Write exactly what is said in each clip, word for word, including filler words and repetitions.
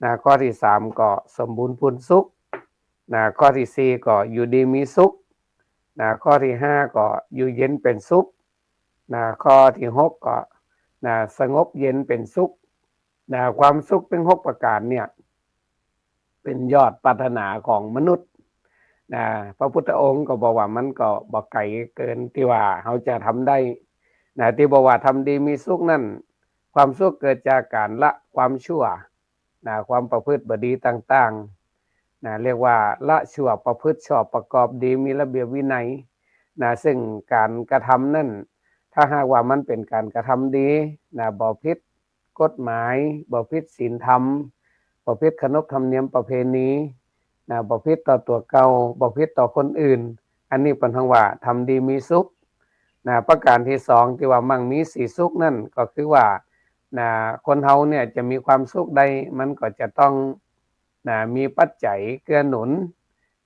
นะ ข้อตี้สามก็สมบูรณ์พูนสุข นะ ข้อตี้สี่ก็อยู่ดีมีสุข นะ ข้อตี้ห้าก็อยู่เย็นเป๋นสุข นะ ข้อตี้หกก็ นะ สงบเย็นเป๋นสุข นะ ความสุขตึงหกประก๋านเนี่ย เป๋นยอดปรารถนาของมนุษย์ นะ พระพุทธองค์ก็บอกว่ามันก็บ่ไก๋เกินตี้ว่าเฮาจะทำได้ นะ ตี้บอกว่าทำดีมีสุขนั้น ความสุขเกิดจากก๋านละความชั่ว นะ ความประพฤติบ่ดีต่างๆ นะ เรียกว่าละชั่วประพฤติชอบประกอบดีมีระเบียบวินัย นะ ซึ่งก๋านกระทำนั้น ถ้าหากว่ามันเป๋นก๋านกระทำดี นะ บ่ผิดกฎหมาย บ่ผิดศีลธรรม บ่ผิดขนบธรรมเนียมประเพณี นะ บ่ผิดต่อตั๋วเก่า บ่ผิดต่อคนอื่น อันนี้เปิ้นฮ้องว่าทำดีมีสุข นะ ประก๋านตี้สองตี้ว่ามั่งมีสีสุขนั้นก็คือว่า นะ คนเฮาเนี่ยจะมีความสุขได้ มันก็จะต้อง นะ มีปัจจัยเกื้อหนุน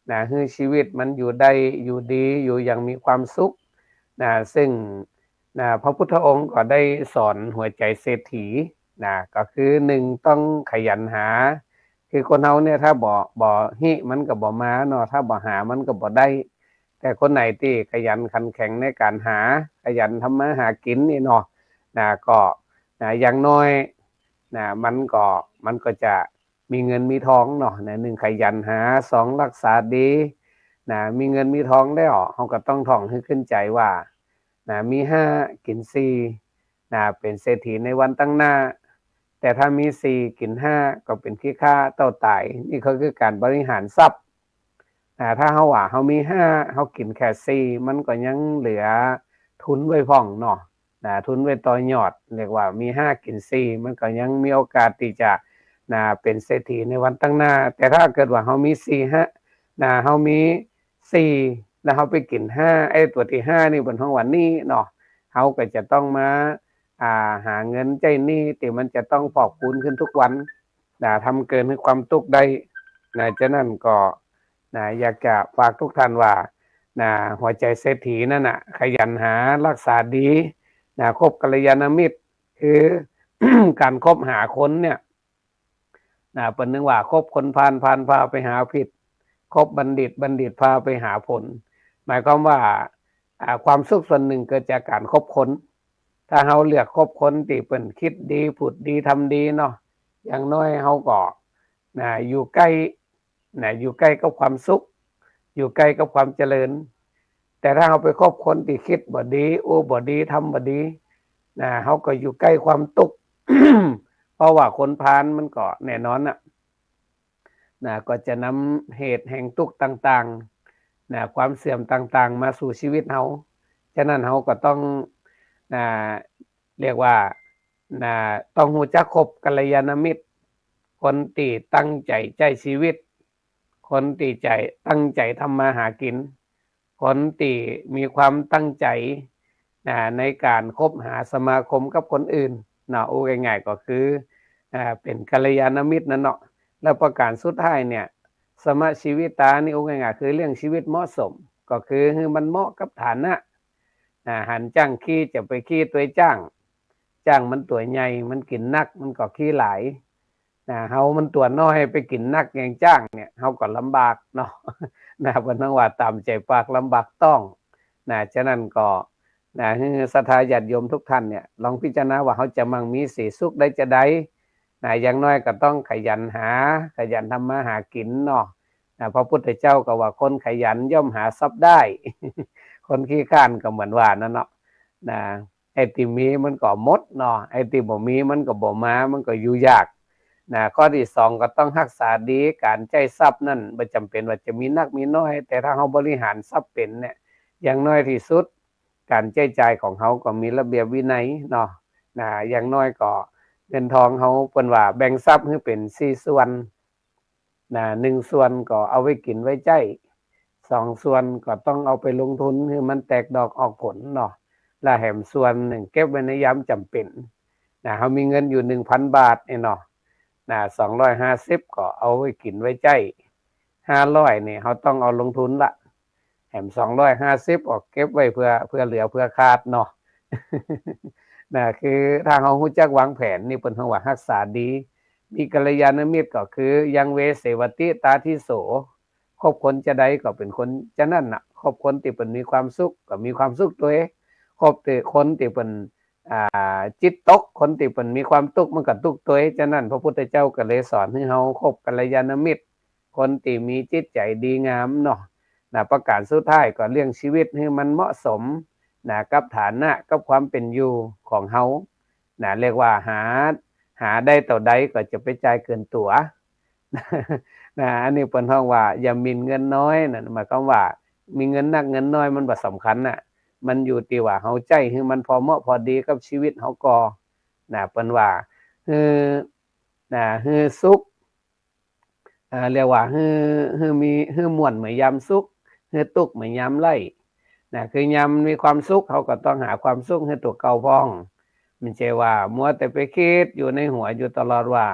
นะ หื้อชีวิตมันอยู่ได้ อยู่ดี อยู่อย่างมีความสุข นะ ซึ่ง นะ พระพุทธองค์ก็ได้สอนหัวใจเศรษฐี นะ ก็คือหนึ่งต้องขยันหา คือคนเฮาเนี่ยถ้าบ่ บ่ฮิมันก็บ่มาเนาะ ถ้าบ่หามันก็บ่ได้ แต่คนไหนตี้ขยันขันแข็งในก๋านหา ขยันทำมาหากิ๋นนี่เนาะ นะ ก็ นะ อย่างน้อย นะ มันก็ มันก็จะ มีเงินมีทองเนาะ นะ หนึ่งขยันหา สองรักษาดี นะ มีเงินมีทองแล้ว เฮาก็ต้องท่องหื้อขึ้นใจ๋ว่า นะ มีห้ากิ๋นสี่ นะ เป๋นเศรษฐีในวันตังหน้า แต่ถ้ามีสี่กิ๋นห้าก็เป๋นขี้ข้าเต้าต๋าย นี่ก็คือก๋านบริหารทรัพย์ นะ ถ้าเฮาว่าเฮามีห้า เฮากิ๋นแค่สี่ มันก็ยังเหลือทุนไว้พ่องเนาะ นะ ทุนไว้ต่อยอด เรียกว่ามีห้ากิ๋นสี่ มันก็ยังมีโอกาสตี้จะ นะ เป๋นเศรษฐีในวันตังหน้า แต่ถ้าเกิดว่าเฮามีสี่ ห้า นะ เฮามีสี่ แล้วเฮาไปกิ๋นห้า ไอ้ตั๋วตี้ห้านี่เปิ้นฮ้องว่าหนี้เนาะ เฮาก็จะต้องมา อ่า หาเงินใจ๊หนี้ตี้มันจะต้องพอกพูนขึ้นทุกวัน นะ ทำเกินหื้อความตุ๊กข์ได้ นะ ฉะนั้นก็ นะ อยากจะฝากทุกท่านว่า นะ หัวใจเศรษฐีนั่นน่ะ ขยันหา รักษาดี นะ คบกัลยาณมิตร คือ ก๋านคบหาคนเนี่ย นะ เปิ้นนึกว่าคบคนพาล พาลพาไปหาผิด คบบัณฑิต บัณฑิตพาไปหาผล หมายความว่า อ่า ความสุขส่วนหนึ่งเกิดจากก๋านคบคน ถ้าเฮาเลือกคบคนตี้เปิ้นคิดดี พูดดี ทำดีเนาะ อย่างน้อยเฮาก็ นะ อยู่ใก้ นะ อยู่ใก้กับความสุข อยู่ใก้กับความเจริญ แต่ถ้าเฮาไปคบคนตี้คิดบ่ดี อู้บ่ดี ทำบ่ดี นะ เฮาก็อยู่ใก้ความตุ๊กข์ เพราะว่าคนพาลมันก็แน่นอนน่ะ นะ ก็จะนำเหตุแห่งตุ๊กข์ต่างๆ นะ ความเสื่อมต่างๆ มาสู่ชีวิตเฮา ฉะนั้นเฮาก็ต้อง นะ เรียกว่า นะ ต้องฮู้จักคบกัลยาณมิตร คนตี้ตั้งใจ๋ใจ๊ชีวิต คนตี้ใจ๋ ตั้งใจ๋ทำมาหากิ๋น คนตี้มีความตั้งใจ๋ นะ ในก๋านคบหาสมาคมกับคนอื่น นะ อู้ง่ายๆ ก็คือ อ่า เป๋นกัลยาณมิตรนั่นเนาะ แล้วประก๋านสุดท้ายเนี่ย สมะชีวิตานี่อู้ง่ายๆ คือเลี้ยงชีวิตเหมาะสม ก็คือหื้อมันเหมาะกับฐานะ อ่า หันจ้างขี้จะไปขี้ตวยจ้าง จ้างมันตั๋วใหญ่ มันกิ๋นนัก มันก็ขี้หลาย นะ เฮามันตั๋วน้อยไปกิ๋นนักอย่างจ้างเนี่ย เฮาก็ลำบากเนาะ นะ เปิ้นฮ้องว่าต๋ามใจ๋ปากลำบากต๊อง นะ ฉะนั้นก็ นะ หื้อศรัทธาญาติโยมทุกท่านเนี่ย ลองพิจารณาว่าเฮาจะมั่งมีสีสุขได้จาใด นะ อย่างน้อยก็ต้องขยันหา ขยันทำมาหากิ๋นเนาะ นะ พระพุทธเจ้าก็ว่าคนขยันย่อมหาทรัพย์ได้ คนขี้คร้านก็เหมือนว่านั่นเนาะ นะ ไอ้ตี้มีมันก็หมดเนาะ ไอ้ตี้บ่มีมันก็บ่มา มันก็อยู่ยาก นะ ข้อตี้สองก็ต้องฮักษาดี ก๋านใจ๊ทรัพย์นั่นบ่จ๋ำเป๋นว่าจะมีนักมีน้อย แต่ถ้าเฮาบริหารทรัพย์เป๋นเนี่ย อย่างน้อยตี้สุด ก๋านใจ๊จ่ายของเฮาก็มีระเบียบวินัยเนาะ นะ อย่างน้อยก็เงินทองเฮา เปิ้นว่าแบ่งทรัพย์หื้อเป๋นสี่ส่วน นะ หนึ่งส่วนก็เอาไว้กิ๋นไว้ใจ๊ สองส่วนก็ต้องเอาไปลงทุนหื้อมันแตกดอกออกผลเนาะ และแหมส่วนหนึ่งเก็บไว้ในยามจ๋ำเป๋น นะ เฮามีเงินอยู่หนึ่งพันบาทเนี่ยเนาะ นะ สองร้อยห้าสิบก็เอาไว้กิ๋นไว้ใจ๊ ห้าร้อยนี่เฮาต้องเอาลงทุนละ แหมสองร้อยห้าสิบก็เก็บไว้เผื่อ เผื่อเหลือเผื่อขาดเนาะ นะ คือถ้าเฮาฮู้จักวางแผนนี่เปิ้นฮ้องว่าฮักษาดี มีกัลยาณมิตรก็คือ ยัง เว เสวติ ตาทิโส คบคนจาใดก็เป๋นคนจานั้นน่ะ คบคนตี้เปิ้นมีความสุขก็มีความสุขตวย คบแต่คนตี้เปิ้น อ่า จิตตก คนตี้เปิ้นมีความตุ๊กข์มันก็ตุ๊กข์ตวย ฉะนั้นพระพุทธเจ้าก็เลยสอนหื้อเฮาคบกัลยาณมิตร คนตี้มีจิตใจ๋ดีงามเนาะ นะ ประก๋านสุดท้ายก็เลี้ยงชีวิตหื้อมันเหมาะสม นะ กับฐานะ กับความเป๋นอยู่ของเฮา นะ เรียกว่าหา หาได้เต้าใดก็จะไปจ่ายเกินตั๋ว นะ อันนี้เปิ้นฮ้องว่าอย่าหมิ่นเงินน้อย นั่นหมายความว่ามีเงินนักเงินน้อยมันบ่สำคัญน่ะ มันอยู่ตี้ว่าเฮาใจ๊หื้อมันพอเหมาะพอดีกับชีวิตเฮาก่อ นะ เปิ้นว่า หื้อ นะ หื้อสุข อ่า เรียกว่าหื้อ หื้อมี หื้อม่วนเหมือนยามสุข หื้อตุ๊กข์เหมือนยามไร้ นะ คือยามมีความสุข เฮาก็ต้องหาความสุขหื้อตั๋วเก่าพ่อง บ่ใจ้ว่ามัวแต่ไปกึ๊ดอยู่ในหัวอยู่ตลอดว่า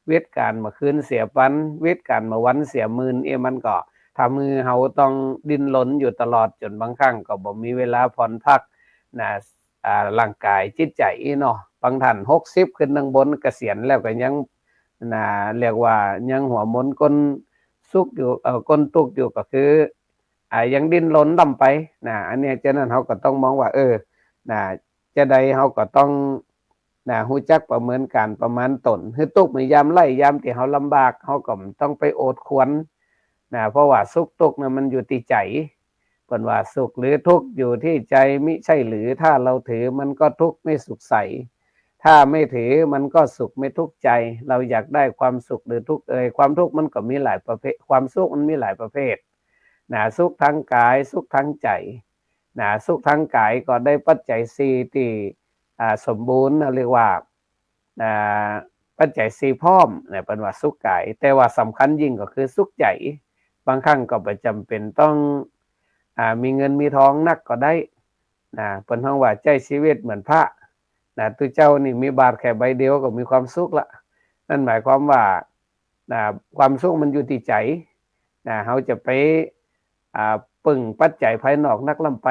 วิตก๋านบ่าคืนเสียปัน วิตก๋านบ่าวันเสียหมื่น เอ๊ะ มันก็ทำหื้อเฮาต้องดิ้นรนอยู่ตลอด จ๋นบางครั้งก็บ่มีเวลาผ่อนพัก นะ อ่า ร่างก๋ายจิตใจ๋อี้เนาะ บางต้านหกสิบขึ้นตังบน เกษียณแล้วก็ยัง นะ เรียกว่ายังหัวหมนก้นสุขอยู่ เอ่อ ก้นตุ๊กข์อยู่ ก็คือ อ่า ยังดิ้นรนต่ำไป นะ อันเนี้ย ฉะนั้นเฮาก็ต้องมองว่า เออ นะ จาใดเฮาก็ต้อง นะ ฮู้จักประเมินก๋านประมาณต๋น หื้อตุ๊กข์เหมือนยามไร้ ยามตี้เฮาลำบาก เฮาก็บ่ต้องไปโอษครวญ นะ เพราะว่าสุขตุ๊กข์น่ะมันอยู่ตี้ใจ๋ เปิ้นว่าสุขหรือทุกข์อยู่ที่ใจมิใช่หรือ ถ้าเราถือมันก็ทุกข์ไม่สุขใส ถ้าไม่ถือมันก็สุขไม่ทุกข์ใจ เราอยากได้ความสุขหรือทุกข์เอ่ย ความทุกข์มันก็มีหลายประเภท ความสุขมันมีหลายประเภท นะ สุขทางก๋าย สุขทางใจ๋ นะ สุขทางก๋ายก็ได้ปัจจัยสี่ตี้ อ่า สมบูรณ์นะ เรียกว่า อ่า ปัจจัยสี่พร้อมนะ เปิ้นว่าสุขก๋าย แต่ว่าสำคัญยิ่งก็คือสุขใจ๋ บางครั้งก็บ่จ๋ำเป๋นต้อง อ่า มีเงินมีทองนักก็ได้ นะ เปิ้นฮ้องว่าใจ๊ชีวิตเหมือนพระ นะ ตุ๊เจ้านี่มีบาตรแค่ใบเดียวก็มีความสุขละ นั่นหมายความว่า นะ ความสุขมันอยู่ตี้ใจ๋ นะ เฮาจะไป อ่า ปึงปัจจัยภายนอกนักล้ำไป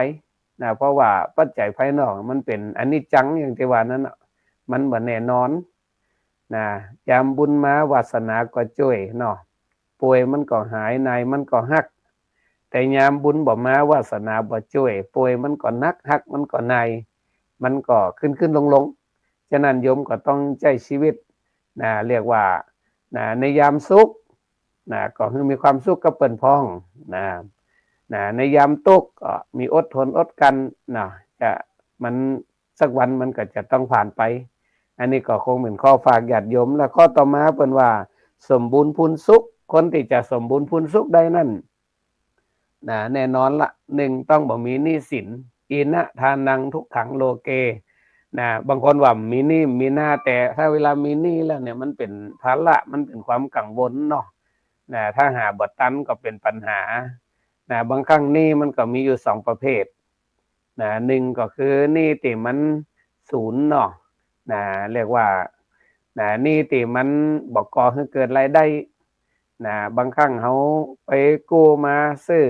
นะ เพราะว่าปัจจัยภายนอกมันเป๋นอนิจจัง อย่างตี้ว่านั้นน่ะ มันบ่แน่นอน นะ ยามบุญมาวาสนาก็จ้วยเนาะ ป่วยมันก็หาย นายมันก็ฮัก แต่ยามบุญบ่มาวาสนาบ่จ้วย ป่วยมันก็หนัก ฮักมันก็นาย มันก็ขึ้นๆ ลงๆ ฉะนั้นโยมก็ต้องใจ๊ชีวิต นะ เรียกว่า นะ ในยามสุข นะ ก็หื้อมีความสุขกับเปิ้นพ่อง นะ นะ ในยามตุ๊กข์ก็มีอดทนอดกลั้น นะ จะ มัน สักวันมันก็จะต้องผ่านไป อันนี้ก็คงเป๋นข้อฝากญาติโยม แล้วข้อต่อมาเปิ้นว่า สมบูรณ์พูนสุข คนตี้จะสมบูรณ์พูนสุขได้นั้น นะ แน่นอนละ นึ่ง ต้องบ่มีหนี้สิน อินะทานังทุกขังโลเก นะ บางคนว่ามีหนี้มีนา แต่ถ้าเวลามีหนี้แล้วเนี่ย มันเป๋นภาระ มันเป๋นความกังวลเนาะ นะ ถ้าหาบ่ตันก็เป๋นปัญหา นะ บางครั้งหนี้มันก็มีอยู่สองประเภท นะ นึ่งก็คือหนี้ตี้มันสูญเนาะ นะ เรียกว่า นะ หนี้ตี้มันบ่ก่อหื้อเกิดรายได้ นะ บางครั้งเฮาไปกู้มาซื้อ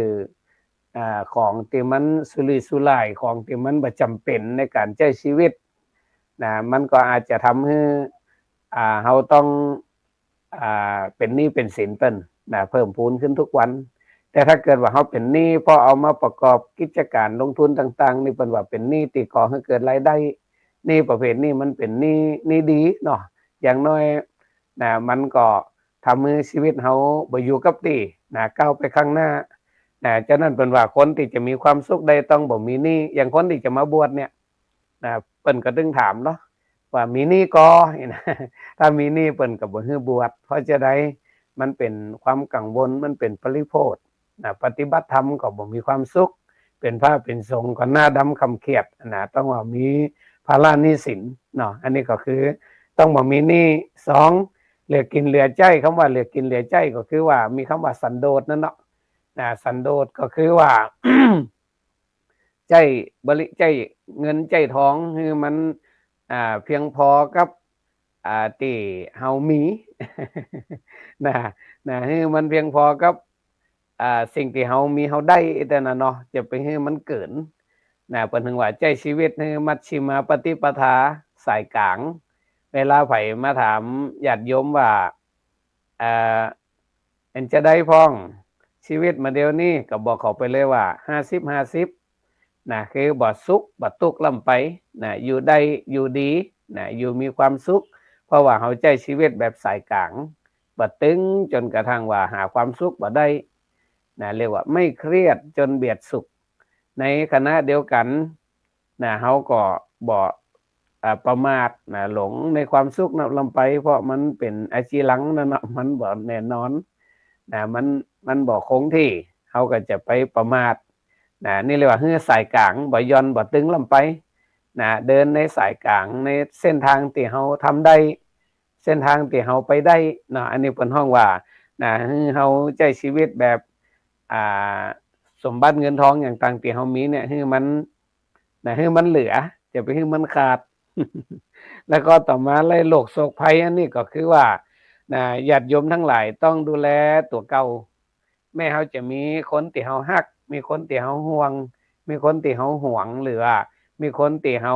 อ่า ของตี้มันสุรุ่ยสุร่าย ของตี้มันบ่จ๋ำเป๋นในก๋านใจ๊ชีวิต นะ มันก็อาจจะทำหื้อ อ่า เฮาต้อง อ่า เป๋นหนี้เป๋นสินเปิ้น นะ เพิ่มพูนขึ้นทุกวัน แต่ถ้าเกิดว่าเฮาเป๋นหนี้ เพราะเอามาประกอบกิจก๋านลงทุนต่างๆ นี่เปิ้นว่าเป๋นหนี้ตี้ก่อหื้อเกิดรายได้ หนี้ประเภทนี้มันเป๋นหนี้ หนี้ดีเนาะ อย่างน้อย นะ มันก็ทำหื้อชีวิตเฮาบ่อยู่กับตี้ นะ ก้าวไปข้างหน้า นะ ฉะนั้นเปิ้นว่าคนตี้จะมีความสุขได้ต้องบ่มีหนี้ อย่างคนตี้จะมาบวชเนี่ย นะ เปิ้นก็ตึงถามเนาะ ว่ามีหนี้ก่อ นะ ถ้ามีหนี้เปิ้นก็บ่หื้อบวช เพราะจาใด มันเป๋นความกังวล มันเป๋นปริโภค นะ ปฏิบัติธรรมก็บ่มีความสุข เป๋นพระเป๋นสงฆ์ก็หน้าดำคล้ำเครียด นะ ต้องว่ามีภาระหนี้สินเนาะ อันนี้ก็คือต้องบ่มีหนี้ สอง เหลือกิ๋นเหลือใจ๊ กำว่าเหลือกิ๋นเหลือใจ๊ก็คือว่ามีกำว่าสันโดษนั่นเนาะ นะ สันโดษก็คือว่า ใจ๊บริ ใจ๊เงินใจ๊ทองหื้อมัน อ่า เพียงพอกับ อ่า ตี้เฮามี นะ นะ หื้อมันเพียงพอกับ อ่า สิ่งตี้เฮามีเฮาได้แต่นั้นเนาะ จะไปหื้อมันเกิน นะ เปิ้นถึงว่าใจ๊ชีวิตหื้อมัชฌิมาปฏิปทา สายก๋าง เวลาใผมาถามญาติโยมว่า เอ่อ เป๋นจาใดพ่อง ชีวิตมาเดี๋ยวนี้ ก็บอกเขาไปเลยว่า ห้าสิบห้าสิบ นะ คือบ่สุขบ่ตุ๊กข์ล้ำไป นะ อยู่ได้อยู่ดี นะ อยู่มีความสุข เพราะว่าเฮาใจ๊ชีวิตแบบสายก๋าง บ่ตึงจ๋นกระทั่งว่าหาความสุขบ่ได้ นะ เรียกว่าไม่เครียดจนเบียดสุข ในขณะเดียวกั๋น นะ เฮาก็บ่ อ่า ประมาท นะ หลงในความสุขนั้นล้ำไป เพราะมันเป๋นอจีรังนั่นเนาะ มันบ่แน่นอน นะ มัน มันบ่คงที่ เฮาก็จะไปประมาท นะ นี่เรียกว่าหื้อสายก๋าง บ่หย่อนบ่ตึงล้ำไป นะ เดินในสายก๋าง ในเส้นตางตี้เฮาทำได้ เส้นตางตี้เฮาไปได้เนาะ อันนี้เปิ้นฮ้องว่า นะ หื้อเฮาใจ๊ชีวิตแบบ อ่า สมบัติเงินทองอย่างต่างตี้เฮามีเนี่ย หื้อมัน นะ หื้อมันเหลือ จะไปหื้อมันขาด แล้วก็ต่อมาไล่โรคโศกภัย อันนี้ก็คือว่า นะ ญาติโยมตังหลายต้องดูแลตั๋วเก่า แม้เฮาจะมีคนตี้เฮาฮัก มีคนตี้เฮาห่วง มีคนตี้เฮาหวง หรือว่ามีคนตี้เฮา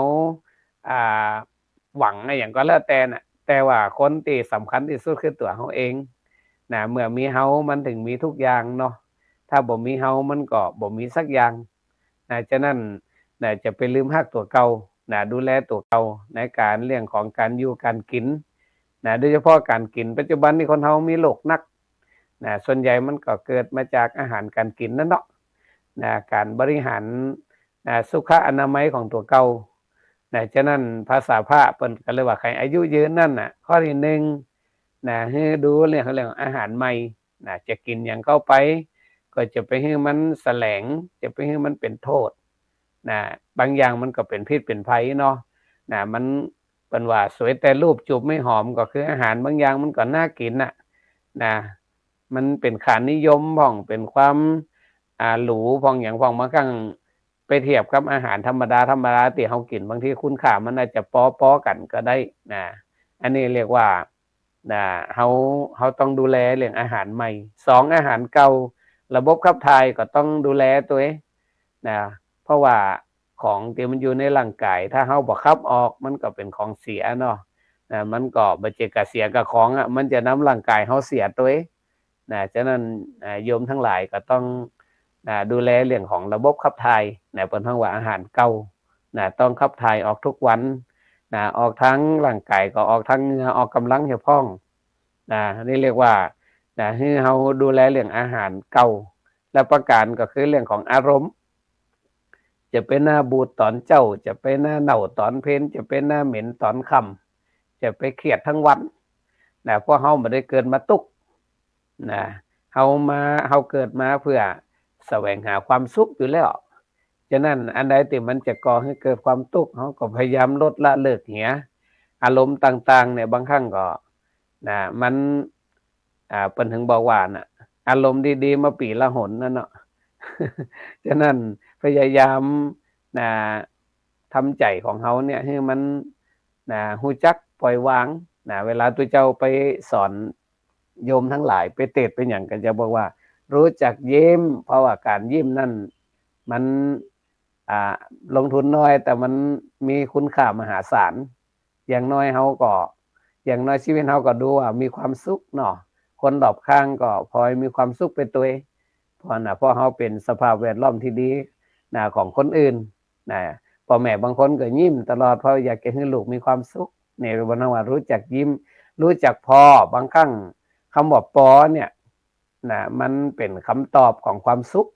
อ่า หวังอะหยังก็แล้วแต่น่ะ แต่ว่าคนตี้สำคัญตี้สุดคือตั๋วเฮาเอง นะ เมื่อมีเฮา มันเถิงมีทุกอย่างเนาะ ถ้าบ่มีเฮา มันก็บ่มีสักอย่าง นะ ฉะนั้น นะ จะไปลืมฮักตั๋วเก่า นะ ดูแลตั๋วเก่า ในก๋านเรื่องของก๋านอยู่ก๋านกิ๋น นะ โดยเฉพาะก๋านกิ๋น ปัจจุบันนี้คนเฮามีโรคนัก นะ ส่วนใหญ่มันก็เกิดมาจากอาหารก๋านกิ๋นนั่นเนาะ นะ ก๋านบริหาร นะ สุขอนามัยของตั๋วเก่า นะ ฉะนั้นภาษาพระเปิ้นก็เลยว่า ใผอายุยืนนั้นน่ะ ข้อตี้นึ่ง นะ หื้อดูเรื่อง เรื่องอาหารใหม่ นะ จะกิ๋นหยังเข้าไป ก็จะไปหื้อมันแสลง จะไปหื้อมันเป๋นโต้ษ นะ บางอย่างมันก็เป๋นพิษเป๋นภัยเนาะ นะ มัน เปิ้นว่าสวยแต่รูปจูบไม่หอม ก็คืออาหารบางอย่างมันก็น่ากิ๋นน่ะ นะ มันเป๋นค่านิยมพ่อง เป๋นความ อ่า หรูพ่องหยังพ่อง บางครั้งไปเทียบกับอาหารธรรมดาธรรมดาตี้เฮากิ๋น บางทีคุณค่ามันอาจจะปอๆ กั๋นก็ได้ นะ อันนี้เรียกว่า นะ เฮา เฮาต้องดูแลเรื่องอาหารใหม่ สอง อาหารเก่า ระบบขับถ่ายก็ต้องดูแลตวย นะ เพราะว่าของตี้มันอยู่ในร่างก๋าย ถ้าเฮาบ่ขับออก มันก็เป๋นของเสียเนาะ นะ มันก็บ่ใจ้กาเสียกาของอะ มันจะนำร่างก๋ายเฮาเสียตวย นะ ฉะนั้น อ่า โยมตังหลายก็ต้อง อ่า ดูแลเรื่องของระบบขับถ่าย นะ เปิ้นฮ้องว่าอาหารเก่า นะ ต้องขับถ่ายออกทุกวัน นะ ออกตางร่างก๋ายก็ออกตางเหงื่อ ออกก๋ำลังเหียพ่อง นะ นี่เรียกว่า นะ หื้อเฮาดูแลเรื่องอาหารเก่า และประก๋านก็คือเรื่องของอารมณ์ จะไปหน้าบูดต๋อนเจ๊า จะไปหน้าเน่าต๋อนเพล จะไปหน้าเหม็นต๋อนค่ำ จะไปเครียดตังวัน นะ เพราะเฮาบ่ได้เกิดมาตุ๊กข์ นะ เฮามา เฮาเกิดมาเพื่อแสวงหาความสุขอยู่แล้ว ฉะนั้นอันใดตี้มันจะก่อหื้อเกิดความตุ๊กข์ เฮาก็พยายามลดละเลิกเหีย อารมณ์ต่างๆ เนี่ย บางครั้งก็ นะ มัน อ่า เปิ้นเถิงบอกว่าน่ะ อารมณ์ดีๆ มาปี๋ละหนนั่นเนาะ ฉะนั้นพยายาม นะ ทำใจ๋ของเฮาเนี่ยหื้อมัน นะ ฮู้จักปล่อยวาง นะ เวลาตุ๊เจ้าไปสอนโยมตังหลาย ไปเตสน์ไปหยัง ก็จะบอกว่า รู้จักยิ้ม เพราะว่าก๋านยิ้มนั่น มัน อ่า ลงทุนน้อย แต่มันมีคุณค่ามหาศาล อย่างน้อยเฮาก็ อย่างน้อยชีวิตเฮาก็ดูว่ามีความสุขเนาะ คนรอบข้างก็พลอยมีความสุขไปตวย เพราะน่ะ เพราะเฮาเป๋นสภาพแวดล้อมตี้ดี นะ ของคนอื่น นะ พ่อแม่บางคนก็ยิ้มตลอด เพราะอยากจะหื้อลูกมีความสุข เนี่ย เปิ้นฮ้องว่ารู้จักยิ้ม รู้จักปอ บางครั้งกำว่าปอเนี่ย นะ มันเป๋นกำตอบของความสุข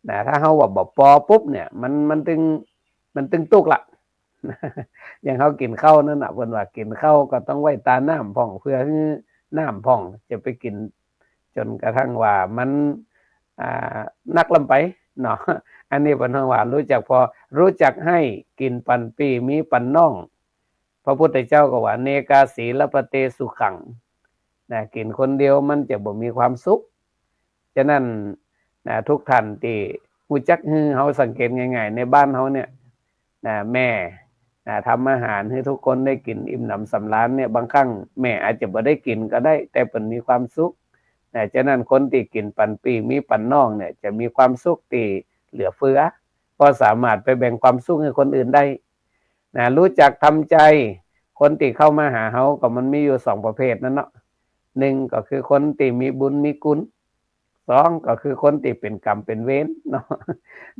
นะ ถ้าเฮาว่าบ่ปอปุ๊บเนี่ย มัน มันตึง มันตึงตุ๊กข์ละ อย่างเฮากิ๋นข้าวนั่นน่ะ เปิ้นว่ากิ๋นข้าวก็ต้องไหว้ตาน้ำพ่อง เพื่อหื้อน้ำพ่อง จะไปกิ๋นจ๋นกระทั่งว่ามัน อ่า นักล้ำไปเนาะ อันนี้เปิ้นฮ้องว่ารู้จักปอ รู้จักหื้อ กิ๋นปั๋นปี้มีปั๋นน้อง พระพุทธเจ้าก็ว่า เนกาสีลปะเตสุขัง นะ กิ๋นคนเดียวมันจะบ่มีความสุข ฉะนั้น นะ ทุกท่านตี้ฮู้จักหื้อ เฮาสังเกตง่ายๆ ในบ้านเฮาเนี่ย นะ แม่ นะ ทำอาหารหื้อทุกคนได้กิ๋นอิ่มหนำสำราญเนี่ย บางครั้งแม่อาจจะบ่ได้กิ๋นก็ได้ แต่เปิ้นมีความสุข นะ ฉะนั้นคนตี้กิ๋นปั๋นปี้มีปั๋นน้องเนี่ย จะมีความสุขตี้เหลือเฟือ เพราะสามารถไปแบ่งความสุขหื้อคนอื่นได้ นะ รู้จักทำใจ คนตี้เข้ามาหาเฮาก็มันมีอยู่สองประเภทนั้นเนาะ นึ่งก็คือคนตี้มีบุญมีกุณ สองก็คือคนตี้เป๋นกรรมเป๋นเวรเนาะ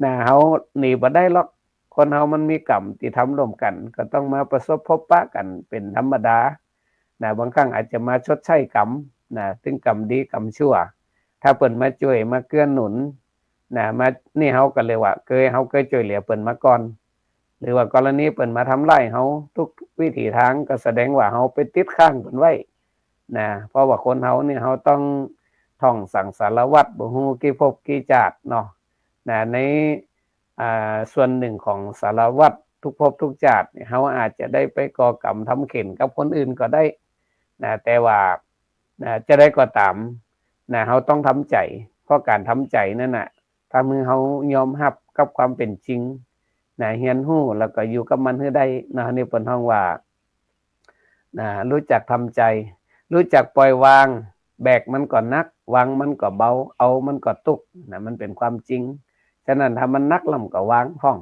นะ เฮาหนีบ่ได้หรอก คนเฮามันมีกรรมตี้ทำร่วมกั๋น ก็ต้องมาประสบพบปะกั๋นเป๋นธรรมดา นะ บางครั้งอาจจะมาชดใช้กรรม นะ ตึงกรรมดีกรรมชั่ว ถ้าเปิ้นมาจ้วยมาเกื้อหนุน นะ มา นี่เฮาก็เรียกว่าเกย เฮาเกยจ้วยเหลือเปิ้นมาก่อน หรือว่ากรณีเปิ้นมาทำร้ายเฮาทุกวิถีตาง ก็แสดงว่าเฮาไปติดค้างเปิ้นไว้ นะ เพราะว่าคนเฮานี่เฮาต้องท่องสังสารวัฏบ่ฮู้กี่ภพกี่จาติเนาะ นะ ใน อ่า ส่วนนึ่งของสารวัฏทุกภพทุกจาติเนี่ย เฮาอาจจะได้ไปก่อกรรมทำเข็ญกับคนอื่นก็ได้ นะ แต่ว่า นะ จะใดก็ต๋าม นะ เฮาต้องทำใจ๋ เพราะก๋านทำใจ๋นั้นน่ะ ทำหื้อเฮายอมฮับกับความเป๋นจริง นะ เฮียนฮู้แล้วก็อยู่กับมันหื้อได้ นะ นี่เปิ้นฮ้องว่า นะ ฮู้จักทำใจ๋ ฮู้จักปล่อยวาง แบกมันก็หนัก วางมันก็เบา เอามันก็ตุ๊ก นะ มันเป๋นความจริง ฉะนั้นถ้ามันหนักแล้วก็วางพ่อง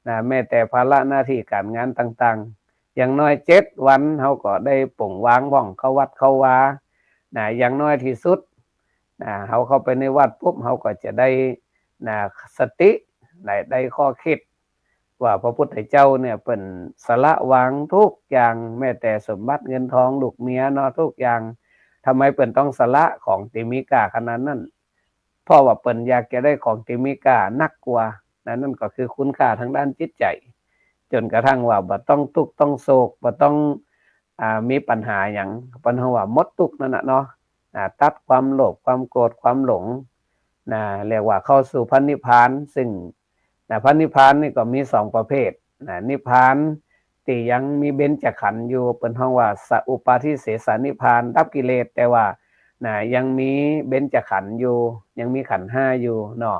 นะ แม้แต่ภาระหน้าตี้ก๋านงานต่างๆ อย่างน้อยเจ็ดวันเฮาก็ได้ป่งวางพ่อง เข้าวัดเข้าวา นะ อย่างน้อยตี้สุด นะ เฮาเข้าไปในวัดปุ๊บ เฮาก็จะได้ นะ สติ ได้ ได้ข้อคิด ว่าพระพุทธเจ้าเนี่ยเปิ้นสละวางทุกอย่าง แม้แต่สมบัติเงินทองลูกเมียเนาะ ทุกอย่าง ทำไมเปิ้นต้องสละของตี้มีค่าขนาดนั้น เพราะว่าเปิ้นอยากจะได้ของตี้มีค่านักกว่า นะ นั่นก็คือคุณค่าทางด้านจิตใจ๋ จ๋นกระทั่งว่าบ่ต้องตุ๊กต้องโศก บ่ต้อง อ่า มีปัญหาหยัง เปิ้นฮ้องว่าหมดตุ๊กนั่นน่ะเนาะ อ่า ตัดความโลภ ความโกรธ ความหลง นะ เรียกว่าเข้าสู่พระนิพพาน ซึ่ง นะ พระนิพพานนี่ก็มีสองประเภท นะ นิพพานตี้ยังมีเบญจขันธ์อยู่ เปิ้นฮ้องว่าสะอุปาทิเสสนิพพาน ดับกิเลส แต่ว่า นะ ยังมีเบญจขันธ์อยู่ ยังมีขันธ์ห้าอยู่เนาะ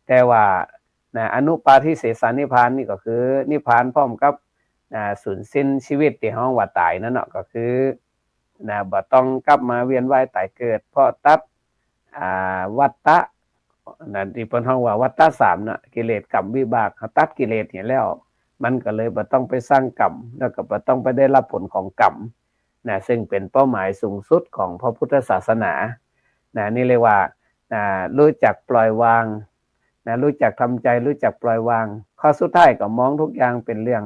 แต่ว่า นะ อนุปาทิเสสนิพพานนี่ก็คือนิพพานพร้อมกับ นะ สูญสิ้นชีวิตตี้ฮ้องว่าต๋ายนั่นเนาะ ก็คือ นะ บ่ต้องกลับมาเวียนว่ายต๋ายเกิด เพราะตัด อ่า วัฏฏะ นะ ตี้เปิ้นฮ้องว่าวัฏฏะสามเนาะ กิเลส กรรม วิบาก เฮาตัดกิเลสเหียแล้ว มันก็เลยบ่ต้องไปสร้างกรรม แล้วก็บ่ต้องไปได้รับผลของกรรม นะ ซึ่งเป๋นเป้าหมายสูงสุดของพระพุทธศาสนา นะ นี่เรียกว่า นะ ฮู้จักปล่อยวาง นะ ฮู้จักทำใจ๋ ฮู้จักปล่อยวาง ข้อสุดท้ายก็มองทุกอย่างเป๋นเรื่อง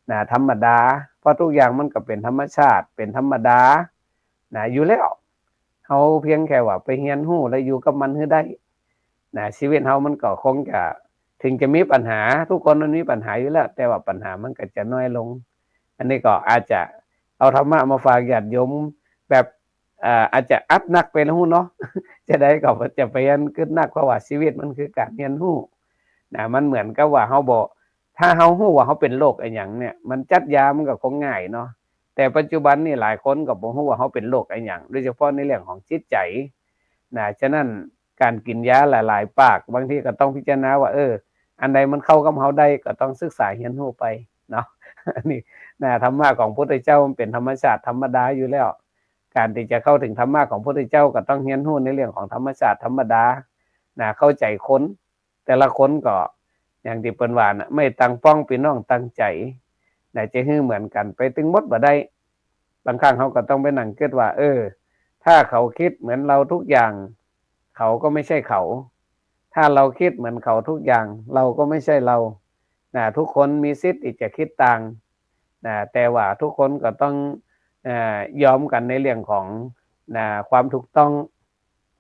นะ ธรรมดา เพราะทุกอย่างมันก็เป๋นธรรมชาติ เป๋นธรรมดา นะ อยู่แล้ว เฮาเพียงแค่ว่าไปเฮียนฮู้และอยู่กับมันหื้อได้ นะ ชีวิตเฮามันก็คงจะ ถึงจะมีปัญหา ทุกคนมันมีปัญหาอยู่แล้ว แต่ว่าปัญหามันก็จะน้อยลง อันนี้ก็อาจจะเอาธรรมะมาฝากญาติโยมแบบ เอ่อ อาจจะอัดหนักไปแล้วฮู้เนาะ จะใดก็จะไปอันกึ๊ดหนัก เพราะว่าชีวิตมันคือก๋านเฮียนฮู้ นะ มันเหมือนกับว่าเฮาบ่ ถ้าเฮาฮู้ว่าเฮาเป๋นโรคอะหยังเนี่ย มันจัดยามันก็คงง่ายเนาะ แต่ปัจจุบันนี่หลายคนก็บ่ฮู้ว่าเฮาเป๋นโรคอะหยัง โดยเฉพาะในเรื่องของจิตใจ๋ นะ ฉะนั้นก๋านกิ๋นยาหลายๆ ปาก บางทีก็ต้องพิจารณาว่า เออ อันใดมันเข้ากับเฮาได้ ก็ต้องศึกษาเฮียนฮู้ไปเนาะ อันนี้ นะ ธรรมะของพุทธเจ้ามันเป๋นธรรมชาติธรรมดาอยู่แล้ว ก๋านตี้จะเข้าถึงธรรมะของพุทธเจ้าก็ต้องเฮียนฮู้ในเรื่องของธรรมชาติธรรมดา นะ เข้าใจ๋คน แต่ละคนก็อย่างตี้เปิ้นว่าน่ะ ไม่ต่างป้องปี้น้องต่างใจ๋ นะ จะหื้อเหมือนกั๋นไปตึงหมดบ่ได้ บางครั้งเฮาก็ต้องไปนั่งกึ๊ดว่า เออ ถ้าเขาคิดเหมือนเราทุกอย่าง เขาก็ไม่ใช่เขา ถ้าเราคิดเหมือนเขาทุกอย่าง เราก็ไม่ใช่เรา นะ ทุกคนมีสิทธิ์ตี้จะคิดต่าง นะ แต่ว่าทุกคนก็ต้อง เอ่อ ยอมกั๋นในเรื่องของ นะ ความถูกต้อง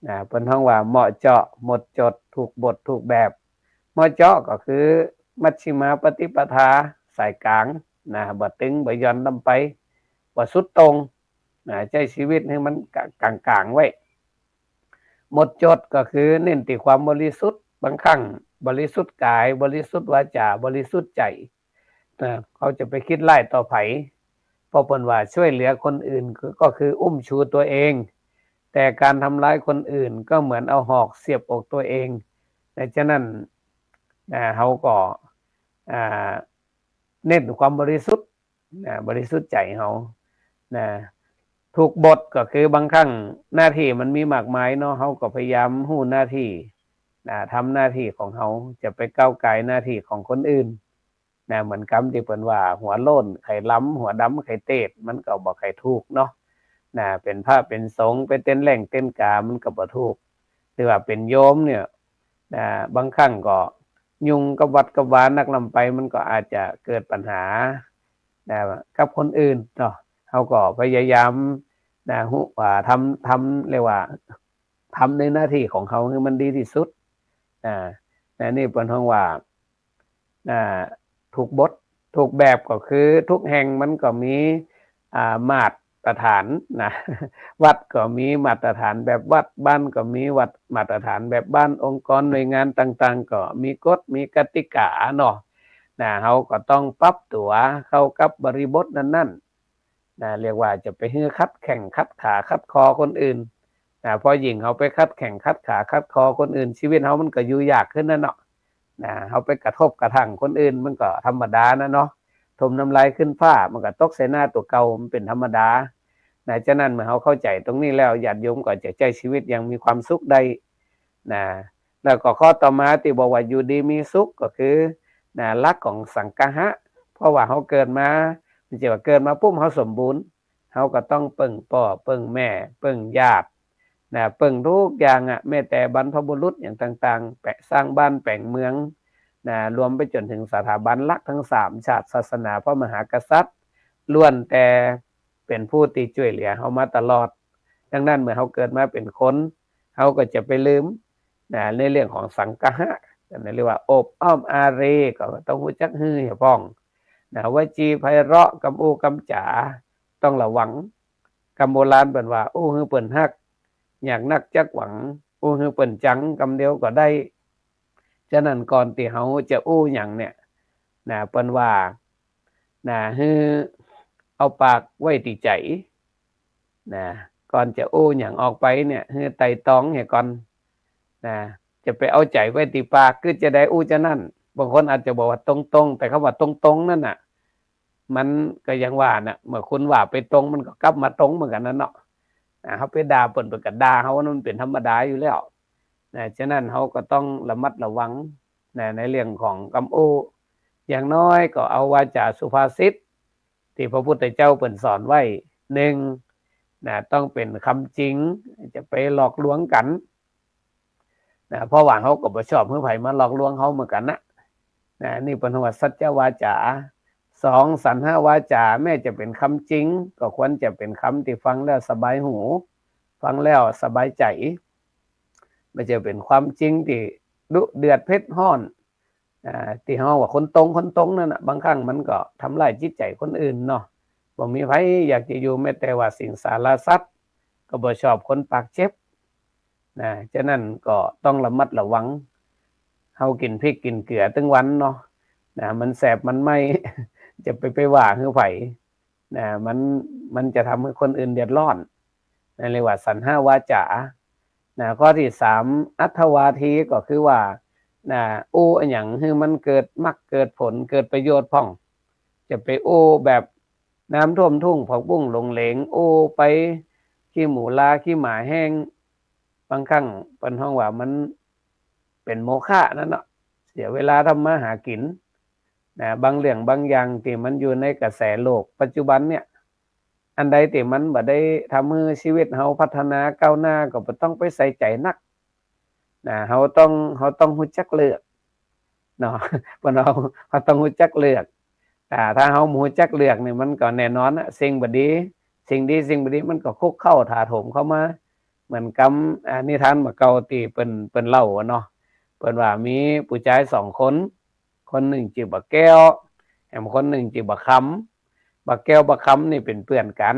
นะ เปิ้นฮ้องว่าเหมาะเจาะ หมดจด ถูกบท ถูกแบบ เหมาะเจาะก็คือมัชฌิมาปฏิปทา สายก๋าง นะ บ่ตึง บ่หย่อนล้ำไป บ่สุดโต่ง นะ ใจ๊ชีวิตหื้อมันก๋างๆ ไว้ หมดจดก็คือเน้นตี้ความบริสุทธิ์ บางครั้งบริสุทธิ์กาย บริสุทธิ์วาจา บริสุทธิ์ใจ๋ นะ เขาจะไปคิดร้ายต่อใผ เพราะเปิ้นว่าช่วยเหลือคนอื่นก็ ก็คืออุ้มชูตัวเอง แต่การทำร้ายคนอื่นก็เหมือนเอาหอกเสียบอกตัวเอง นะ ฉะนั้น นะ เฮาก็ อ่า เน้นความบริสุทธิ์ นะ บริสุทธิ์ใจ๋เฮา นะ ถูกบทก็คือบางครั้งหน้าตี้มันมีมากมายเนาะ เฮาก็พยายามฮู้หน้าตี้ นะ ทำหน้าตี้ของเฮา จะไปก้าวก่ายหน้าตี้ของคนอื่น นะ เหมือนกำตี้เปิ้นว่า หัวโล้นใค่ล้ำ หัวดำใค่เต๊ด มันก็บ่ใค่ถูกเนาะ นะ เป๋นพระเป๋นสงฆ์ ไปเต้นแล่งเต้นก๋า มันก็บ่ถูก หรือว่าเป๋นโยมเนี่ย นะ บางครั้งก็ยุ่งกับวัดกับวานักล้ำไป มันก็อาจจะเกิดปัญหา นะ กับคนอื่นเนาะ เฮาก็พยายาม นะ ฮู้ว่าทำ ทำ เรียกว่า ทำในหน้าตี้ของเฮาหื้อมันดีตี้สุด นะ นะ นี่เปิ้นฮ้องว่า นะ ถูกบท ถูกแบบ ก็คือทุกแห่งมันก็มี อ่า มาตรฐานนะ วัดก็มีมาตรฐานแบบวัด บ้านก็มีวัด มาตรฐานแบบบ้าน องค์กรหน่วยงานต่างๆ ก็มีกฎ มีกติกาเนาะ นะ เฮาก็ต้องปรับตั๋วเข้ากับบริบทนั้นๆ นะ เรียกว่าจะไปหื้อขัดแข้งขัดขาขัดคอคนอื่น นะ เพราะยิ่งเฮาไปขัดแข้งขัดขาขัดคอคนอื่น ชีวิตเฮามันก็อยู่ยากขึ้นนั่นเนาะ นะ เฮาไปกระทบกระทั่งคนอื่น มันก็ธรรมดานะเนาะ ถมน้ำลายขึ้นฟ้า มันก็ตกใส่หน้าตั๋วเก่า มันเป๋นธรรมดา นะ ฉะนั้นเมื่อเฮาเข้าใจ๋ตรงนี้แล้ว ญาติโยมก็จะใจ๊ชีวิตอย่างมีความสุขได้ นะ แล้วก็ข้อต่อมาตี้บอกว่าอยู่ดีมีสุขก็คือ นะ หลักของสังคหะ เพราะว่าเฮาเกิดมา บ่ใจ้ว่าเกิดมาปุ๊บเฮาสมบูรณ์ เฮาก็ต้องเปิ้งป้อ เปิ้งแม่ เปิ้งญาติ นะ เปิ้งทุกอย่างอะ แม้แต่บรรพบุรุษอย่างต่างๆ แปะ สร้างบ้านแป๋งเมือง นะ รวมไปจ๋นถึงสถาบันหลักทั้งสาม ชาติ ศาสนา พระมหากษัตริย์ ล้วนแต่เป๋นผู้ตี้จ้วยเหลือเฮามาตลอด ดังนั้นเมื่อเฮาเกิดมาเป๋นคน เฮาก็จะไปลืม นะ ในเรื่องของสังคหะ อันนั้นเรียกว่าอบอ้อมอารี ก็ต้องฮู้จักหื้อให้พ่อง นะ วจีไพเราะ กำอู้กำจ๋า ต้องระวัง กำโบราณเปิ้นว่า อู้หื้อเปิ้นฮัก อยากนักจักหวัง อู้หื้อเปิ้นจัง กำเดียวก็ได้ ฉะนั้นก่อนตี้เฮาจะอู้หยังเนี่ย นะ เปิ้นว่า นะ หื้อเอาปากไว้ตี้ใจ๋ นะ ก่อนจะอู้หยังออกไปเนี่ย หื้อไตร่ตรองเหียก่อน นะ จะไปเอาใจ๋ไว้ตี้ปาก กึ๊ดจะใดอู้จานั้น บางคนอาจจะบอกว่าตรงๆ แต่กำว่าตรงๆ นั้นน่ะ มันก็อย่างว่าน่ะ เมื่อคุณว่าไปตรง มันก็กลับมาตรงเหมือนกั๋นนั่นเนาะ นะ เฮาไปด่าเปิ้น เปิ้นก็ด่าเฮา มันเป๋นธรรมดาอยู่แล้ว นะ ฉะนั้นเฮาก็ต้องระมัดระวัง นะ ในเรื่องของกำอู้ อย่างน้อยก็เอาวาจ๋าสุภาษิต ตี้พระพุทธเจ้าเปิ้นสอนไว้ นึ่ง นะ ต้องเป๋นกำจริง จะไปหลอกลวงกั๋น นะ เพราะว่าเฮาก็บ่ชอบหื้อใผมาหลอกลวงเฮาเหมือนกั๋นนะ นะ นี่เปิ้นฮ้องว่าสัจจวาจ๋า สอง สันหวาจ๋า แม้จะเป๋นกำจริง ก็ควรจะเป๋นกำตี้ฟังแล้วสบายหู ฟังแล้วสบายใจ๋ บ่ใจ้เป๋นความจริงตี้ดุเดือดเผ็ดฮ้อน อ่า ตี้เฮาว่าคนตรง คนตรงนั่นน่ะ บางครั้งมันก็ทำร้ายจิตใจ๋คนอื่นเนาะ บ่มีใผอยากจะอยู่ แม้แต่ว่าสิงสารสัตว์ ก็บ่ชอบคนปากเจ็บ นะ ฉะนั้นก็ต้องระมัดระวัง เฮากิ๋นพริกกิ๋นเกลือตึงวันเนาะ นะ มันแสบมันไหม้ จะไป ไปว่าหื้อใผ นะ มัน มันจะทำหื้อคนอื่นเดือดร้อน นั่นเรียกว่าสันหวาจ๋า นะ ข้อตี้สาม อัตถวาที ก็คือว่า นะ อู้อะหยังหื้อมันเกิดมรรคเกิดผล เกิดประโยชน์พ่อง จะไปอู้แบบน้ำท่วมทุ่ง ผักบุ้งหลงเหลง อู้ไปขี้หมูลาขี้หมาแห้ง บางครั้งเปิ้นฮ้องว่ามันเป๋นโมฆะนั่นเนาะ เสียเวลาทำมาหากิ๋น นะ บางเรื่องบางอย่างตี้มันอยู่ในกระแสโลกปัจจุบันเนี่ย อันใดตี้มันบ่ได้ทำหื้อชีวิตเฮาพัฒนาก้าวหน้า ก็บ่ต้องไปใส่ใจ๋นัก นะ เฮาต้อง เฮาต้องฮู้จักเลือกเนาะ เปิ้นว่าเฮาต้องฮู้จักเลือก อ่า ถ้าเฮาบ่ฮู้จักเลือกนี่ มันก็แน่นอนนะ สิ่งบ่ดี สิ่งดี สิ่งบ่ดี มันก็คุกเค้าถาโถมเข้ามา เหมือนกำ อ่า นิทานเมื่อเก่าตี้เปิ้น เปิ้นเล่าอะเนาะ เปิ้นว่ามีผู้จายสองคน คนนึ่งจื้อบ่าแก้ว แหมคนนึ่งจื้อบ่าคำ บ่าแก้วบ่าคำนี่เป๋นเปื้อนกั๋น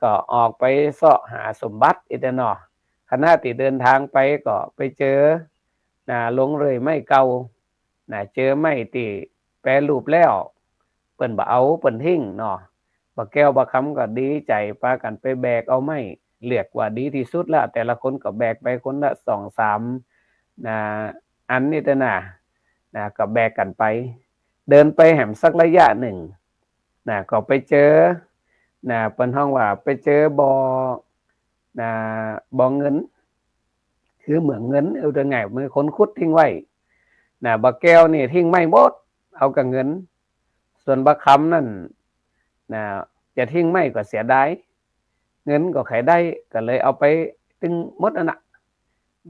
ก็ออกไปเซาะหาสมบัติอี้แต๊เนาะ ขณะตี้เดินตางไปก็ไปเจอ นะ ลงเลื่อยไม้เก่า นะ เจอไม้ตี้แปรรูปแล้ว เปิ้นบ่เอา เปิ้นทิ้งเนาะ บ่าแก้วบ่าคำก็ดีใจ๋ ปากั๋นไปแบกเอาไม้ เลือกว่าดีตี้สุดละ แต่ละคนก็แบกไปคนละสองสาม นะ อันอี้แต๊น่ะ นะ ก็แบกกั๋นไป เดินไปแหมสักระยะนึ่ง นะ ก็ไปเจอ นะ เปิ้นฮ้องว่าไปเจอบ่อ นะ บ่อเงิน คือเหมืองเงิน เอาแต่ง่าย มีคนขุดทิ้งไว้ นะ บ่าแก้วนี่ทิ้งไม้หมด เอาก้าเงิน ส่วนบ่าคำนั้น นะ จะทิ้งไม้ก็เสียดาย เงินก็ใค่ได้ ก็เลยเอาไปตึงหมดอั้นน่ะ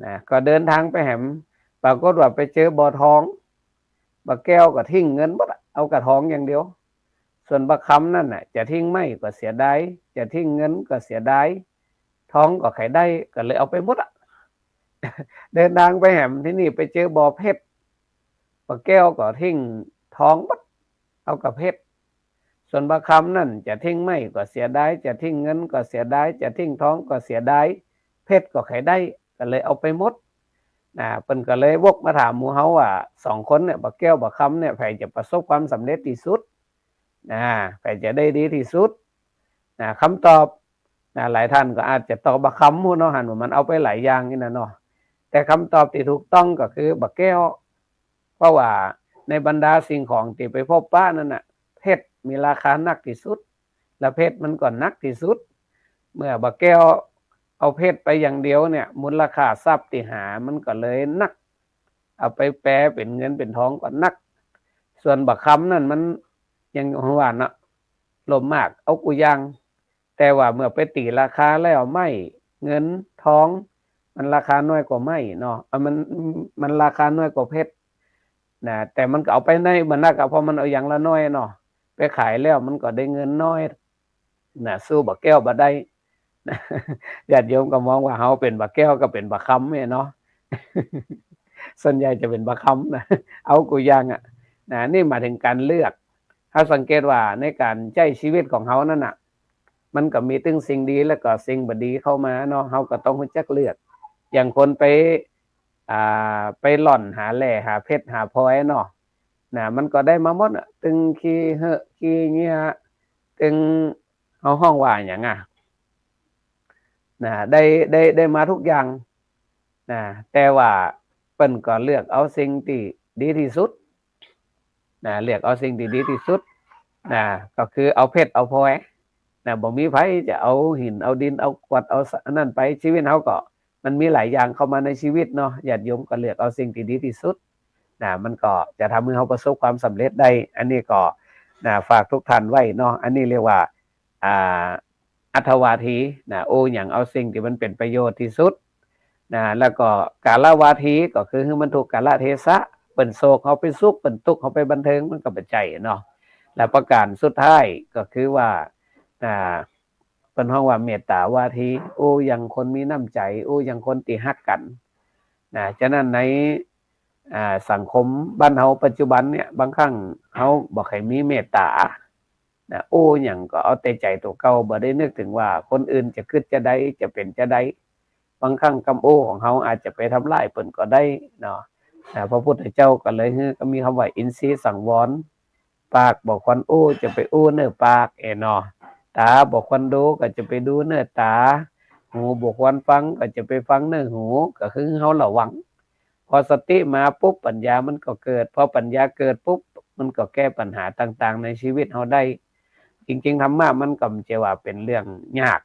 นะ ก็เดินตางไปแหม ปรากฏว่าไปเจอบ่อทอง บ่าแก้วก็ทิ้งเงินหมดอะ เอาก้าทองอย่างเดียว ส่วนบ่าคำนั้นน่ะ จะทิ้งไม้ก็เสียดาย จะทิ้งเงินก็เสียดาย ทองก็ใค่ได้ ก็เลยเอาไปหมดอะ เดินตางไปแหม ตี้นี้ไปเจอบ่อเพชร บ่าแก้วก็ทิ้งทองหมด เอาก้าเพชร ส่วนบ่าคำนั้นจะทิ้งไม้ก็เสียดาย จะทิ้งเงินก็เสียดาย จะทิ้งทองก็เสียดาย เพชรก็ใค่ได้ ก็เลยเอาไปหมด นะ เปิ้นก็เลยวกมาถามหมู่เฮาว่า สองคนเนี่ย บ่าแก้วบ่าคำเนี่ย ใผจะประสบความสำเร็จตี้สุด นะ ใผจะได้ดีตี้สุด นะ กำตอบ นะ หลายต้านก็อาจจะตอบบ่าคำพู้นเนาะ หันว่ามันเอาไปหลายอย่างนี่นะเนาะ แต่กำตอบตี้ถูกต้องก็คือบ่าแก้ว เพราะว่าในบรรดาสิ่งของตี้ไปพบปะนั้นน่ะ เพชรมีราคานักตี้สุด และเพชรมันก็นักตี้สุด เมื่อบ่าแก้วเอาเพชรไปอย่างเดียวเนี่ย มูลค่าทรัพย์ตี้หามันก็เลยนัก เอาไปแป๋เป๋นเงินเป๋นทองก็นัก ส่วนบ่าคำนั้นมันยังว่าเนาะ โลภมาก เอากู้อย่าง แต่ว่าเมื่อไปตี๋ราคาแล้ว ไม้ เงิน ทอง มันราคาน้อยกว่าไม้เนาะ อ่ะ มัน มันราคาน้อยกว่าเพชร นะ แต่มันก็เอาไปได้บ่นักอะ เพราะมันเอาอย่างละน้อยเนาะ ไปขายแล้วมันก็ได้เงินน้อย นะ สู้บ่าแก้วบ่ได้ นะ ญาติโยมก็มองว่าเฮาเป๋นบ่าแก้วกับเป๋นบ่าคำเนี่ยเนาะ ส่วนใหญ่จะเป๋นบ่าคำนะ เอากู้อย่างอะ นะ นี่หมายถึงก๋านเลือก เฮาสังเกตว่าในก๋านใจ๊ชีวิตของเฮานั้นน่ะ มันก็มีตึงสิ่งดีแล้วก็สิ่งบ่ดีเข้ามาเนาะ เฮาก็ต้องฮู้จักเลือก อย่างคนไป อ่า ไปล่อนหาแร่หาเพชรหาพลอยเนาะ นะ มันก็ได้มาหมดอะ ตึงขี้เหอะขี้เหยียะ ตึง เฮาฮ้องว่าหยังอะ นะ ได้ ได้ ได้มาทุกอย่าง นะ แต่ว่าเปิ้นก็เลือกเอาสิ่งตี้ดีตี้สุด นะ เลือกเอาสิ่งตี้ดีตี้สุด นะ ก็คือเอาเพชรเอาพลอย นะ บ่มีใผจะเอาหินเอาดินเอากวดเอาอันนั้นไป ชีวิตเฮาก็ มันมีหลายอย่างเข้ามาในชีวิตเนาะ ญาติโยมก็เลือกเอาสิ่งตี้ดีตี้สุด นะ มันก็จะทำหื้อเฮาประสบความสำเร็จได้ อันนี้ก็ นะ ฝากทุกท่านไว้เนาะ อันนี้เรียกว่า อ่า อัตถวาที นะ อู้หยังเอาสิ่งตี้มันเป๋นประโยชน์ตี้สุด นะ แล้วก็กาลวาที ก็คือหื้อมันถูกกาลเทศะ เปิ้นโศกเฮาไปสุข เปิ้นตุ๊กข์เฮาไปบันเทิง มันก็บ่ใจ้เนาะ และประก๋านสุดท้ายก็คือว่า อ่า เปิ้นฮ้องว่าเมตตาวาที อู้หยังคนมีน้ำใจ๋ อู้หยังคนตี้ฮักกั๋น นะ ฉะนั้นใน อ่า สังคมบ้านเฮาปัจจุบันเนี่ย บางครั้งเฮาบ่ใค่มีเมตตา นะ อู้หยังก็เอาแต่ใจ๋ตั๋วเก่า บ่ได้นึกเถิงว่าคนอื่นจะกึ๊ดจาใด จะเป๋นจาใด บางครั้งกำอู้ของเฮาอาจจะไปทำร้ายเปิ้นก็ได้เนาะ นะ พระพุทธเจ้าก็เลยหื้อ ก็มีกำว่าอินทรีย์สังวร ปากบ่ควรอู้จะไปอู้เน่อปาก เอ๋เนาะ ต๋าบ่ควรดูก็จะไปดูเน่อต๋า หูบ่ควรฟังก็จะไปฟังเน่อหู ก็คือเฮาระวัง พอสติมาปุ๊บ ปัญญามันก็เกิด พอปัญญาเกิดปุ๊บ มันก็แก้ปัญหาต่างๆ ในชีวิตเฮาได้ จริงๆ ธรรมะมันก็บ่ใจ้ว่าเป๋นเรื่องยาก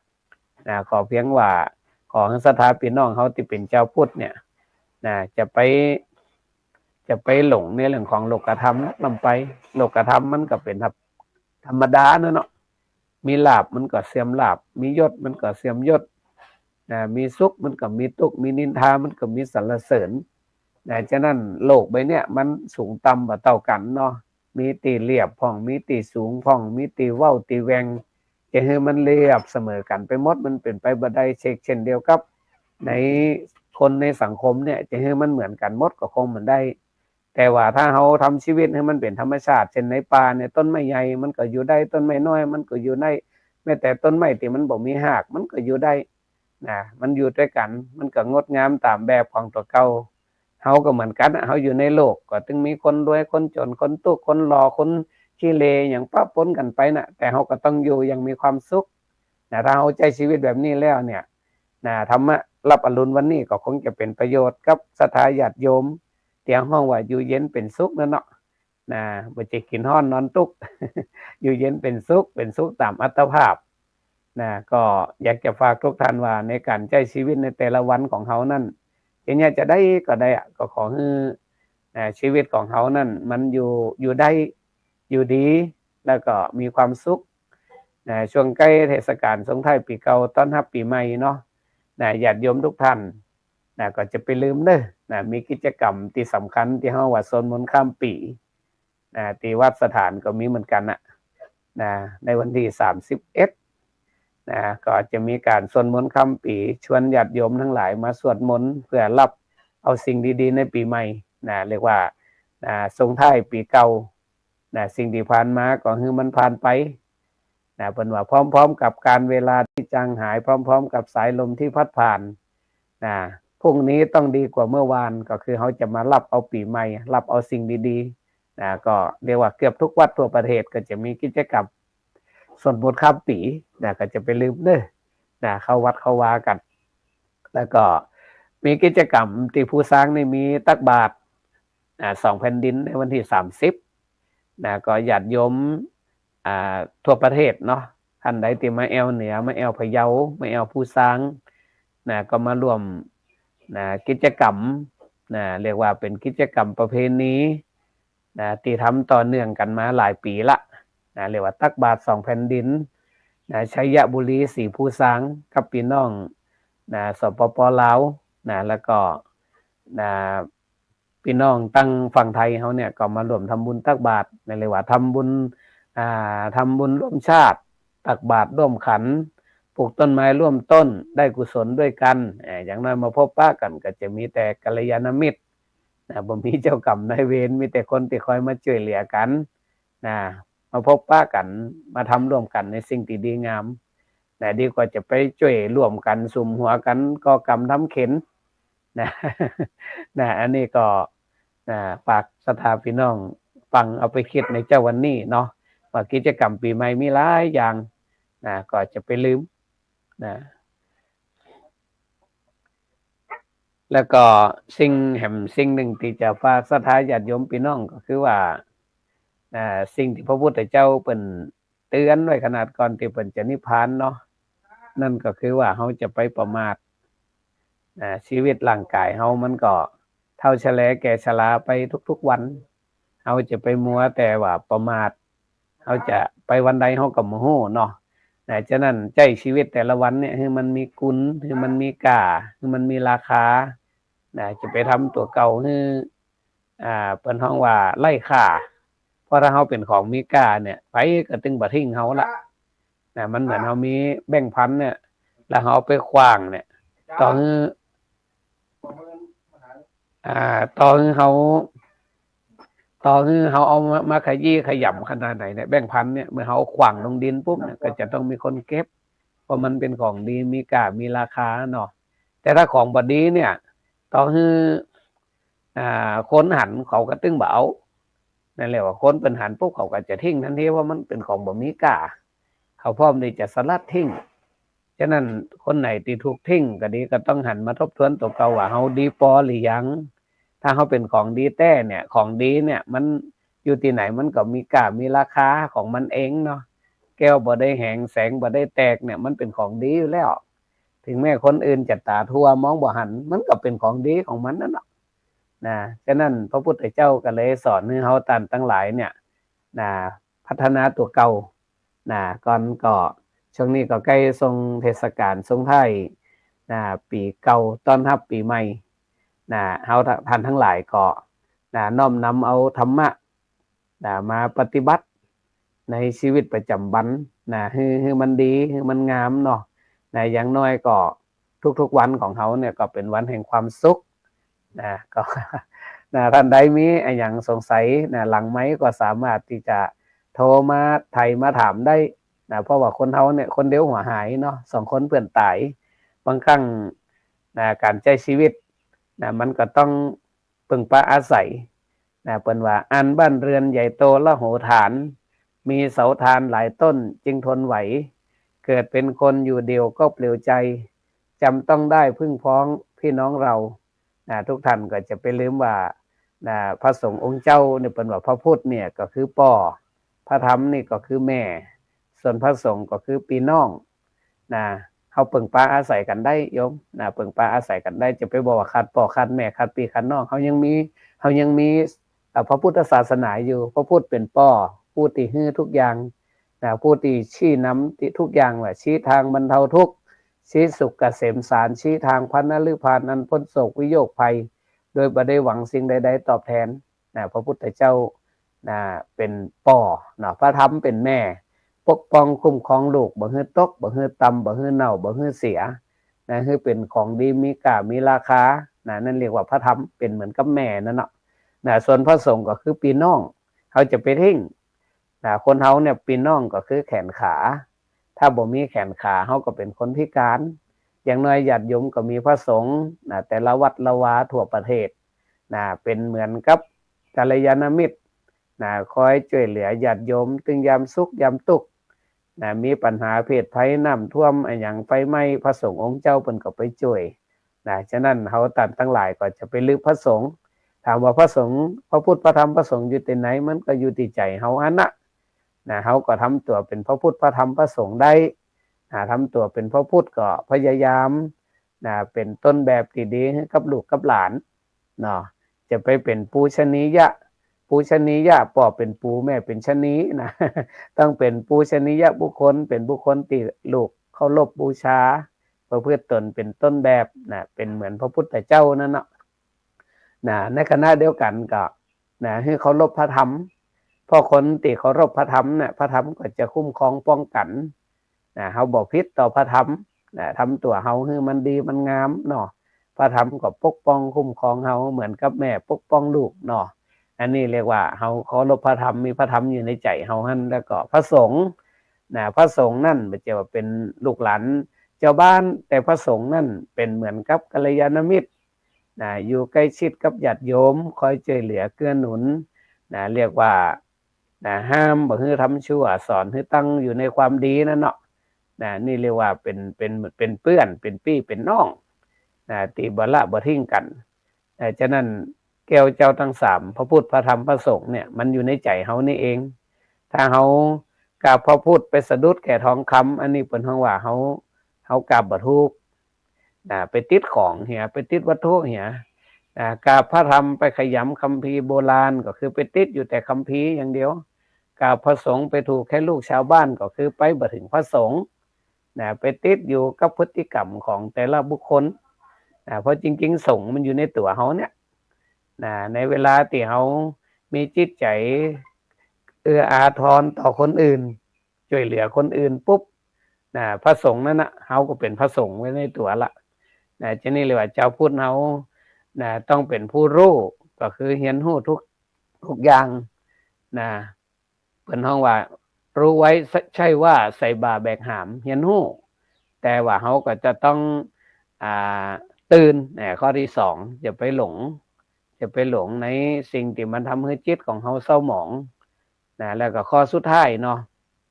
นะ ขอเพียงว่า ขอหื้อศรัทธาปี้น้องเฮาตี้เป๋นจาวพุทธเนี่ย นะ จะไป จะไปหลงในเรื่องของโลกธรรมล้ำไป โลกธรรมมันก็เป๋นธรรมดาเนาะ มีลาภมันก็เสื่อมลาภ มียศมันก็เสื่อมยศ นะ มีสุขมันก็มีตุ๊กข์ มีนินทามันก็มีสรรเสริญ นะ ฉะนั้นโลกใบเนี้ยมันสูงต่ำบ่เต้ากั๋นเนาะ มีตี้เรียบพ่อง มีตี้สูงพ่อง มีตี้เว้าตี้แหว่ง จะหื้อมันเรียบเสมอกั๋นไปหมด มันเป๋นไปบ่ได้ เชกเช่นเดียวกับในคนในสังคมเนี่ย จะหื้อมันเหมือนกั๋นหมดก็คงบ่ได้ แต่ว่าถ้าเฮาทำชีวิตหื้อมันเป๋นธรรมชาติ เช่นในป่าเนี่ย ต้นไม้ใหญ่มันก็อยู่ได้ ต้นไม้น้อยมันก็อยู่ได้ แม้แต่ต้นไม้ตี้มันบ่มีฮากมันก็อยู่ได้ นะ มันอยู่ตวยกั๋น มันก็งดงามต๋ามแบบของตั๋วเก่า เฮาก็เหมือนกั๋นอะ เฮาอยู่ในโลกก็ตึงมีคนรวย คนจ๋น คนตุ๊กข์ คนหล่อ คนขี้เหร่ หยังปะปนกั๋นไปน่ะ แต่เฮาก็ต้องอยู่อย่างมีความสุข นะ ถ้าเฮาใจ๊ชีวิตแบบนี้แล้วเนี่ย นะ ธรรมะรับอรุณวันนี้ก็คงจะเป๋นประโยชน์กับศรัทธาญาติโยม ตี้ฮ้องว่าอยู่เย็นเป๋นสุขนั่นเนาะ นะ บ่ใจ้กิ๋นฮ้อนนอนตุ๊กข์ อยู่เย็นเป๋นสุข เป๋นสุขต๋ามอัตภาพ นะ ก็อยากจะฝากทุกท่านว่าในก๋านใจ๊ชีวิตในแต่ละวันของเฮานั้น จะเนี่ยจะได้ก็ได้อะ ก็ขอหื้อ นะ ชีวิตของเฮานั้นมันอยู่ อยู่ได้ อยู่ดี แล้วก็มีความสุข นะ ช่วงใก้เทศกาลส่งท้ายปี๋เก่าต้อนฮับปี๋ใหม่เนาะ นะ ญาติโยมทุกท่าน นะ ก็จะไปลืมเน้อ นะ มีกิจกรรมตี้สำคัญตี้เฮาว่าสวดมนต์ข้ามปี๋ นะ ตี้วัดสถานก็มีเหมือนกั๋นนะ นะ ในวันตี้สามสิบเอ็ด นะ ก็จะมีก๋านสวดมนต์ข้ามปี๋ ชวนญาติโยมตังหลายมาสวดมนต์เปื้อฮับเอาสิ่งดีๆ ในปี๋ใหม่ นะ เรียกว่า นะ ส่งท้ายปี๋เก่า นะ สิ่งตี้ผ่านมาก็หื้อมันผ่านไป นะ เปิ้นว่าพร้อมๆ กับก๋าลเวลาตี้จางหาย พร้อมๆ กับสายลมตี้พัดผ่าน นะ พรุ่งนี้ต้องดีกว่าเมื่อวาน ก็คือเฮาจะมาฮับเอาปี๋ใหม่ ฮับเอาสิ่งดีๆ นะ ก็เรียกว่าเกือบทุกวัดทั่วประเทศก็จะมีกิจกรรมสวดมนต์ข้ามปี๋ นะ ก็จะไปลืมเน้อ นะ เข้าวัดเข้าวากั๋น แล้วก็มีกิจกรรมตี้ภูซางนี่มีตักบาตร นะ สองแผ่นดินในวันตี้สามสิบ นะ ก็ญาติโยม อ่า ทั่วประเทศเนาะ ท่านใดตี้มาแอ่วเหนือ มาแอ่วพะเยา มาแอ่วภูซาง นะ ก็มาร่วม นะ กิจกรรม นะ เรียกว่าเป๋นกิจกรรมประเพณี นะ ตี้ทำต่อเนื่องกั๋นมาหลายปี๋ละ นะ เรียกว่าตักบาตรสองแผ่นดิน นะ ชัยบุรี ศรีภูซาง กับปี้น้อง นะ สปป.ลาว นะ แล้วก็ นะ ปี้น้องตังฝั่งไทยเฮาเนี่ยก็มาร่วมทำบุญตักบาตร นะ เรียกว่าทำบุญ อ่า ทำบุญร่วมชาติ ตักบาตรร่วมขัน ปลูกต้นไม้ร่วมต้น ได้กุศลด้วยกั๋น อ่า อย่างน้อยมาพบปะกั๋นก็จะมีแต่กัลยาณมิตร นะ บ่มีเจ้ากรรมนายเวร มีแต่คนตี้คอยมาจ้วยเหลือกั๋น นะ มาพบปะกั๋น มาทำร่วมกั๋นในสิ่งตี้ดีงาม นะ ดีกว่าจะไปจ้วยร่วมกั๋นสุมหัวกั๋นก่อกรรมทำเข็ญ นะ นะ อันนี้ก็ นะ ฝากศรัทธาปี้น้องฟังเอาไปกึ๊ดในเจ๊าวันนี้เนาะ ว่ากิจกรรมปี๋ใหม่มีหลายอย่าง นะ ก็จะไปลืม นะ แล้วก็สิ่งแหมสิ่งนึ่งตี้จะฝากศรัทธาญาติโยมปี้น้องก็คือว่า อ่า สิ่งตี้พระพุทธเจ้าเปิ้นเตื๋อนไว้ขนาดก่อนตี้เปิ้นจะนิพพานเนาะ นั่นก็คือว่าเฮาจะไปประมาท อ่า ชีวิตร่างก๋ายเฮามันก็เฒ่าชะแลแก่ชราไปทุกๆ วัน เฮาจะไปมัวแต่ว่าประมาท เฮาจะไปวันใดเฮาก็บ่ฮู้เนาะ นะ ฉะนั้นใจ๊ชีวิตแต่ละวันเนี่ยหื้อมันมีคุณ หื้อมันมีก้า หื้อมันมีราคา นะ จะไปทำตั๋วเก่าหื้อ อ่า เปิ้นฮ้องว่าไร้ค่า เพราะถ้าเฮาเป๋นของมีก้าเนี่ย ใผก็ตึงบ่ทิ้งเฮาละ นะ มันเหมือนเฮามีแบงค์พันเนี่ย แล้วเฮาเอาไปขว้างเนี่ย ต่อหื้อ อ่า ต่อหื้อเฮา ต่อหื้อเฮาเอามา มาขยี้ขยำขนาดไหนเนี่ย แบงค์พันเนี่ย เมื่อเฮาขว้างลงดินปุ๊บเนี่ย ก็จะต้องมีคนเก็บ เพราะมันเป๋นของดี มีก้า มีราคาเนาะ แต่ถ้าของบ่ดีเนี่ย ต่อหื้อ อ่า คนหันเขาก็ตึงบ่เอา นั่นแหละว่าคนเปิ้นหันปุ๊บเขาก็จะทิ้งทันที เพราะมันเป๋นของบ่มีก้า เขาพร้อมตี้จะสลัดทิ้ง ฉะนั้นคนไหนตี้ถูกทิ้งก็ดี ก็ต้องหันมาทบทวนตั๋วเก่าว่าเฮาดีปอหรือยัง ถ้าเฮาเป๋นของดีแต๊เนี่ย ของดีเนี่ยมันอยู่ตี้ไหนมันก็มีก้ามีราคาของมันเองเนาะ แก้วบ่ได้แหง แสงบ่ได้แตกเนี่ย มันเป๋นของดีอยู่แล้ว ถึงแม้คนอื่นจะต๋าถั่วมองบ่หัน มันก็เป๋นของดีของมันนั่นแหละ นะ ฉะนั้นพระพุทธเจ้าก็เลยสอนหื้อเฮาต้านตังหลายเนี่ย นะ พัฒนาตั๋วเก่า นะ ก่อนก็ ช่วงนี้ก็ใก้ส่งเทศกาลส่งท้าย นะ ปี๋เก่าต้อนฮับปี๋ใหม่ นะ เฮาท่านตังหลายก็ นะ น้อมนำเอาธรรมะ นะ มาปฏิบัติในชีวิตประจ๋ำวัน นะ หื้อ หื้อมันดี หื้อมันงามเนาะ นะ อย่างน้อยก็ทุกๆ วันของเฮาเนี่ยก็เป๋นวันแห่งความสุข นะ ก็ นะ ท่านใดมีอะหยังสงสัย นะ หลังไมค์ก็สามารถตี้จะโทรมาไถ่มาถามได้ นะ เพราะว่าคนเฮาเนี่ยคนเดียวหัวหายเนาะ สองคนเปื้อนต๋าย บางครั้ง นะ ก๋านใจ๊ชีวิต นะ มันก็ต้องเปิ่งปาอาศัย นะ เปิ้นว่า อันบ้านเรือนใหญ่โตระโหฐาน มีเสาทานหลายต้นจึงทนไหว เกิดเป็นคนอยู่เดี่ยวก็ปลิวใจ จำต้องได้พึ่งพ้องพี่น้องเรา นะ ทุกท่านก็จะไปลืมว่า นะ พระสงฆ์องค์เจ้าเนี่ย เปิ้นว่าพระพุทธเนี่ยก็คือป้อ พระธรรมนี่ก็คือแม่ ส่วนพระสงฆ์ก็คือปี้น้อง นะ เฮาเปิ่งปาอาศัยกั๋นได้โยม นะ เปิ่งปาอาศัยกั๋นได้ จะไปบอกว่าขาดป้อขาดแม่ขาดปี้ขาดน้อง เฮายังมี เฮายังมี เอ่อ พระพุทธศาสนาอยู่ พระพุทธเป๋นป้อ ผู้ตี้หื้อทุกอย่าง นะ ผู้ตี้ชี้นำตี้ทุกอย่างว่า ชี้ตางบรรเทาทุกข์ ชี้สุขเกษมสาร ชี้ตางพระนฤพานอันป๊นโศกวิโยคภัย โดยบ่ได้หวังสิ่งใดๆตอบแทน นะ พระพุทธเจ้า นะ เป๋นป้อเนาะ พระธรรมเป๋นแม่ ปกป้องคุ้มครองลูก บ่หื้อตก บ่หื้อต่ำ บ่หื้อเน่า บ่หื้อเสีย นะ หื้อเป๋นของดี มีก้า มีราคา นะ นั่นเรียกว่าพระธรรมเป๋นเหมือนกับแม่นั่นเนาะ นะ ส่วนพระสงฆ์ก็คือปี้น้อง เฮาจะไปทิ้ง นะ คนเฮาเนี่ยปี้น้องก็คือแขนขา ถ้าบ่มีแขนขา เฮาก็เป๋นคนพิการ อย่างน้อยญาติโยมก็มีพระสงฆ์ นะ แต่ละวัดละวาทั่วประเทศ นะ เป๋นเหมือนกับกัลยาณมิตร นะ คอยจ้วยเหลือญาติโยม ตึงยามสุขยามตุ๊กข์ นะ มีปัญหาเพศภัย น้ำท่วมอะหยัง ไฟไหม้ พระสงฆ์องค์เจ้าเปิ้นก็ไปจ้วย นะ ฉะนั้นเฮาต้านตังหลายก็จะไปลืกพระสงฆ์ ถามว่าพระสงฆ์ พระพุทธ พระธรรม พระสงฆ์อยู่ตี้ไหน มันก็อยู่ตี้ใจ๋เฮาหั้นนะ นะ เฮาก็ทำตั๋วเป๋นพระพุทธ พระธรรม พระสงฆ์ได้ นะ ทำตั๋วเป๋นพระพุทธก็พยายาม นะ เป๋นต้นแบบตี้ดีหื้อกับลูกกับหลาน เนาะ จะไปเป๋นปูชนียะ ปูชนียะ ป้อเป๋นปู แม่เป๋นชะนีนะ ต้องเป๋นปูชนียบุคคล เป๋นบุคคลตี้ลูกเคารพบูชา ประพฤติตนเป๋นต้นแบบนะ เป๋นเหมือนพระพุทธเจ้านั่นเนาะ นะ ในขณะเดียวกั๋นก็ นะ หื้อเคารพพระธรรม เพราะคนตี้เคารพพระธรรมเนี่ย พระธรรมก็จะคุ้มครองป้องกั๋น นะ เฮาบ่ผิดต่อพระธรรม นะ ทำตั๋วเฮาหื้อมันดีมันงามเนาะ พระธรรมก็ปกป้องคุ้มครองเฮาเหมือนกับแม่ปกป้องลูกเนาะ อันนี้เรียกว่าเฮาเคารพพระธรรม มีพระธรรมอยู่ในใจ๋เฮาหั้น แล้วก็พระสงฆ์ นะ พระสงฆ์นั่นบ่ใจ้ว่าเป๋นลูกหลานเจ้าบ้าน แต่พระสงฆ์นั่นเป๋นเหมือนกับกัลยาณมิตร นะ อยู่ใก้ชิดกับญาติโยม คอยจ้วยเหลือเกื้อหนุน นะ เรียกว่า นะ ห้ามบ่หื้อทำชั่ว สอนหื้อตั้งอยู่ในความดีนั่นเนาะ นะ นี่เรียกว่าเป๋น เป๋น เป๋นเปื้อน เป๋นปี้ เป๋นน้อง นะ ตี้บ่ละบ่ทิ้งกั๋น นะ ฉะนั้นแก้วเจ้าตังสาม พระพุทธ พระธรรม พระสงฆ์เนี่ย มันอยู่ในใจ๋เฮานี่เอง ถ้าเฮากราบพระพุทธไปสะดุดแก่ทองคำ อันนี้เปิ้นฮ้องว่าเฮา เฮากราบบ่ถูก นะ ไปติดของเหีย ไปติดวัตถุเหีย นะ กราบพระธรรมไปขยำคัมภีร์โบราณ ก็คือไปติดอยู่แต่คัมภีร์อย่างเดียว กราบพระสงฆ์ไปถูกแค่ลูกชาวบ้าน ก็คือไปบ่ถึงพระสงฆ์ นะ ไปติดอยู่กับพฤติกรรมของแต่ละบุคคล นะ เพราะจริงๆ สงฆ์มันอยู่ในตั๋วเฮาเนี่ย นะ ในเวลาตี้เฮามีจิตใจ๋เอื้ออาทรต่อคนอื่น จ้วยเหลือคนอื่นปุ๊บ นะ พระสงฆ์นั่นนะ เฮาก็เป๋นพระสงฆ์ไว้ในตั๋วละ นะ ฉะนี้เลยว่าจาวพุทธเฮา นะ ต้องเป๋นผู้ฮู้ ก็คือเฮียนฮู้ทุก ทุกอย่าง นะ เปิ้นฮ้องว่า รู้ไว้ใช่ว่าใส่บ่าแบกหาม เฮียนฮู้ แต่ว่าเฮาก็จะต้อง อ่า ตื่น นะ ข้อตี้สอง อย่าไปหลง อย่าไปหลงในสิ่งตี้มันทำหื้อจิตของเฮาเศร้าหมอง นะ แล้วก็ข้อสุดท้ายเนาะ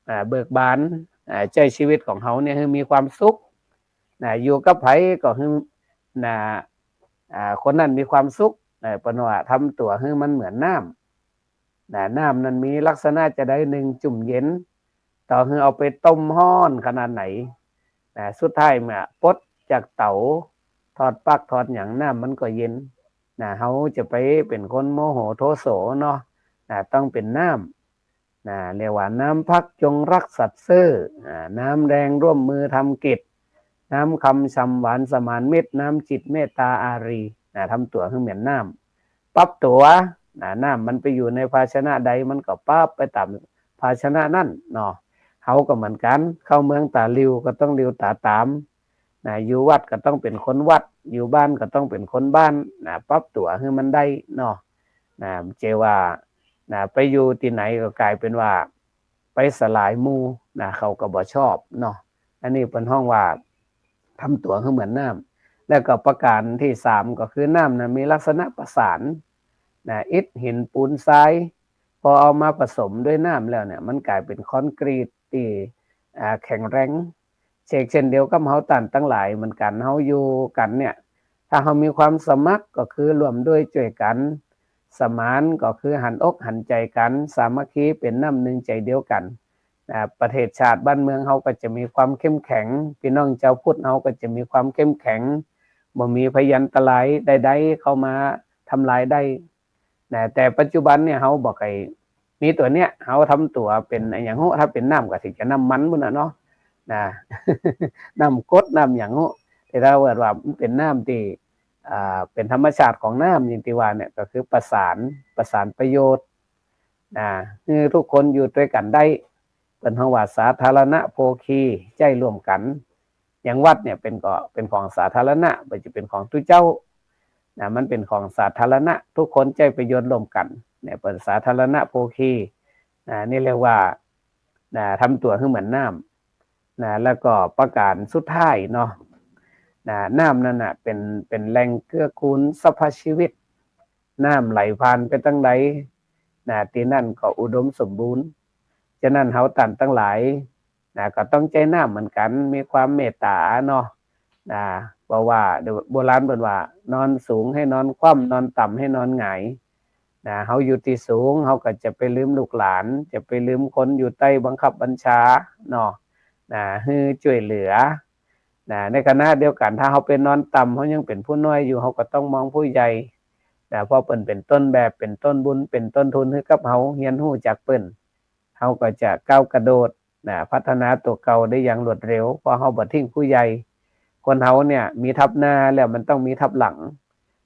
อ่า เบิกบาน อ่า ใจ๊ชีวิตของเฮาเนี่ยหื้อมีความสุข นะ อยู่กับใผก็หื้อ นะ อ่า คนนั้นมีความสุข เออ เปิ้นว่าทำตั๋วหื้อมันเหมือนน้ำ นะ น้ำนั้นมีลักษณะจาใด นึ่งจุ่มเย็น ต่อหื้อเอาไปต้มฮ้อนขนาดไหน นะ สุดท้ายเมื่อปลดจากเต๋า ถอดปลั๊กถอดหยัง น้ำมันก็เย็น นะ เฮาจะไปเป๋นคนโมโหโทโสเนาะ นะ ต้องเป๋นน้ำ นะ เรียกว่าน้ำพักจงรักสัตย์ซื่อ อ่า น้ำแรงร่วมมือทำกิจ น้ำคำฉ่ำหวานสมานมิตร น้ำจิตเมตตาอารี นะ ทำตั๋วหื้อเหมือนน้ำ ปรับตั๋ว นะ น้ำมันไปอยู่ในภาชนะใด มันก็ปรับไปต๋ามภาชนะนั้นเนาะ เฮาก็เหมือนกั๋น เข้าเมืองต๋าหลิ่วก็ต้องหลิ่วต๋าต๋าม นะ อยู่วัดก็ต้องเป๋นคนวัด อยู่บ้านก็ต้องเป๋นคนบ้าน นะ ปรับตั๋วหื้อมันได้เนาะ นะ บ่ใจ้ว่า นะ ไปอยู่ตี้ไหนก็ก๋ายเป๋นว่าไปสลายหมู่ นะ เขาก็บ่ชอบเนาะ อันนี้เปิ้นฮ้องว่าทำตั๋วหื้อเหมือนน้ำ แล้วก็ประก๋านตี้สามก็คือน้ำนะมีลักษณะประสาน นะ อิฐ หิน ปูน ทราย พอเอามาผสมด้วยน้ำแล้วเนี่ย มันก๋ายเป๋นคอนกรีตตี้ อ่า แข็งแรง เชกเช่นเดียวกับเฮาต้านตังหลายเหมือนกั๋น เฮาอยู่กั๋นเนี่ย ถ้าเฮามีความสมัครก็คือร่วมด้วยจ้วยกั๋น สมานก็คือหันอกหันใจ๋กั๋น สามัคคีเป๋นน้ำนึ่งใจ๋เดียวกั๋น อ่า ประเทศชาติบ้านเมืองเฮาก็จะมีความเข้มแข็ง ปี้น้องจาวพุทธเฮาก็จะมีความเข้มแข็ง บ่มีพยันตรายใดๆเข้ามาทำลายได้ นะ แต่ปัจจุบันเนี่ยเฮาบ่ใค่ มีตั๋วเนี้ย เฮาทำตั๋วเป๋นอะหยังฮู้ ถ้าเป๋นน้ำก็สิจะน้ำมันปู้นน่ะเนาะ นะ น้ำกรด น้ำหยังฮู้ แต่ถ้าเกิดว่ามันเป๋นน้ำตี้ อ่า เป๋นธรรมชาติของน้ำอย่างตี้ว่าเนี่ย ก็คือประสาน ประสานประโยชน์ นะ หื้อทุกคนอยู่ตวยกั๋นได้ เปิ้นฮ้องว่าสาธารณโภคี ใจ๊ร่วมกั๋น อย่างวัดเนี่ยเป๋นก็ เป๋นของสาธารณะ บ่จะเป๋นของตุ๊เจ้า นะ มันเป๋นของสาธารณะ ทุกคนใจ๊ประโยชน์ร่วมกั๋น เนี่ย เปิ้นสาธารณโภคี นะ นี่เรียกว่า นะ ทำตั๋วหื้อเหมือนน้ำ นะ แล้วก็ประก๋านสุดท้ายเนาะ นะ น้ำนั้นน่ะ เป๋น เป๋นแหล่งเกื้อกูลสรรพชีวิต น้ำไหลผ่านไปตางใด นะ ตี้นั้นก็อุดมสมบูรณ์ ฉะนั้นเฮาต้านตังหลาย นะ ก็ต้องใจ๊น้ำเหมือนกั๋น มีความเมตต๋าเนาะ นะ เพราะว่าโบราณเปิ้นว่า นอนสูงหื้อนอนคว่ำ นอนต่ำหื้อนอนหงาย นะ เฮาอยู่ตี้สูง เฮาก็จะไปลืมลูกหลาน จะไปลืมคนอยู่ใต้บังคับบัญชาเนาะ นะ หื้อจ้วยเหลือ นะ ในขณะเดียวกั๋น ถ้าเฮาไปนอนต่ำ เฮายังเป๋นผู้น้อยอยู่ เฮาก็ต้องมองผู้ใหญ่ นะ เพราะเปิ้นเป๋นต้นแบบ เป๋นต้นบุญ เป๋นต้นทุนหื้อกับเฮา เฮียนฮู้จากเปิ้น เฮาก็จะก้าวกระโดด นะ พัฒนาตั๋วเก่าได้อย่างรวดเร็ว เพราะเฮาบ่ทิ้งผู้ใหญ่ คนเฮาเนี่ยมีทัพหน้าแล้วมันต้องมีทัพหลัง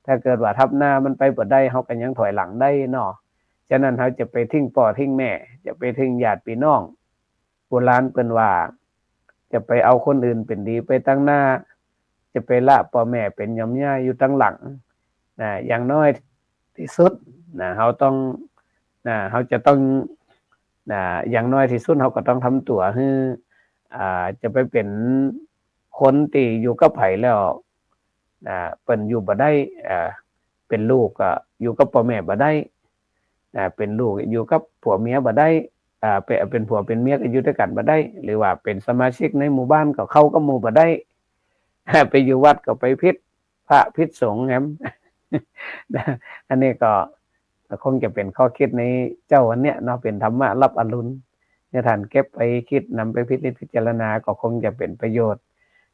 ถ้าเกิดว่าทัพหน้ามันไปบ่ได้ เฮาก็ยังถอยหลังได้เนาะ ฉะนั้นเฮาจะไปทิ้งป้อทิ้งแม่ จะไปทิ้งญาติปี้น้อง โบราณเปิ้นว่า จะไปเอาคนอื่นเป๋นดีไปตังหน้า จะไปละป้อแม่เป๋นหย่อมหญ้าอยู่ตังหลัง นะ อย่างน้อยตี้สุด นะ เฮาต้อง นะ เฮาจะต้อง นะ อย่างน้อยตี้สุดเฮาก็ต้องทำตั๋วหื้อ อ่า จะไปเป๋นคนตี้อยู่กับใผแล้ว นะ เปิ้นอยู่บ่ได้ อ่า เป๋นลูกก็อยู่กับป้อแม่บ่ได้ นะ เป๋นลูกอยู่กับผัวเมียบ่ได้ อ่า เป๋น เป๋นผัวเป๋นเมียก็อยู่ตวยกั๋นบ่ได้ หรือว่าเป๋นสมาชิกในหมู่บ้านก็เข้ากับหมู่บ่ได้ ไปอยู่วัดก็ไปผิดพระผิดสงฆ์แหม นะ อันนี้ก็คงจะเป๋นข้อคิดในเจ๊าวันเนี้ยเนาะ เป๋นธรรมะลับอรุณ หื้อต้านเก็บไปกึ๊ด นำไปพินิจพิจารณา ก็คงจะเป๋นประโยชน์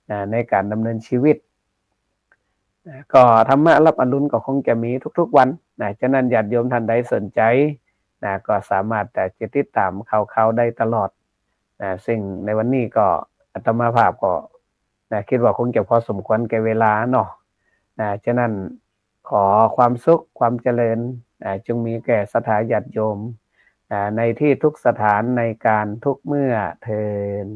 นะ ในก๋านดำเนินชีวิต นะ ก็ธรรมะลับอรุณก็คงจะมีทุกๆวัน นะ ฉะนั้นญาติโยมต้านใดสนใจ๋ นะ ก็สามารถจะติดต๋ามข่าวๆ ได้ตลอด นะ ซึ่งในวันนี้ก็อาตมาภาพก็ นะ กึ๊ดว่าคงจะพอสมควรแก่เวลาเนาะ นะ ฉะนั้นขอความสุขความเจริญ นะ จงมีแก่ศรัทธาญาติโยม นะ ในที่ทุกสถานในการทุกเมื่อเทอญ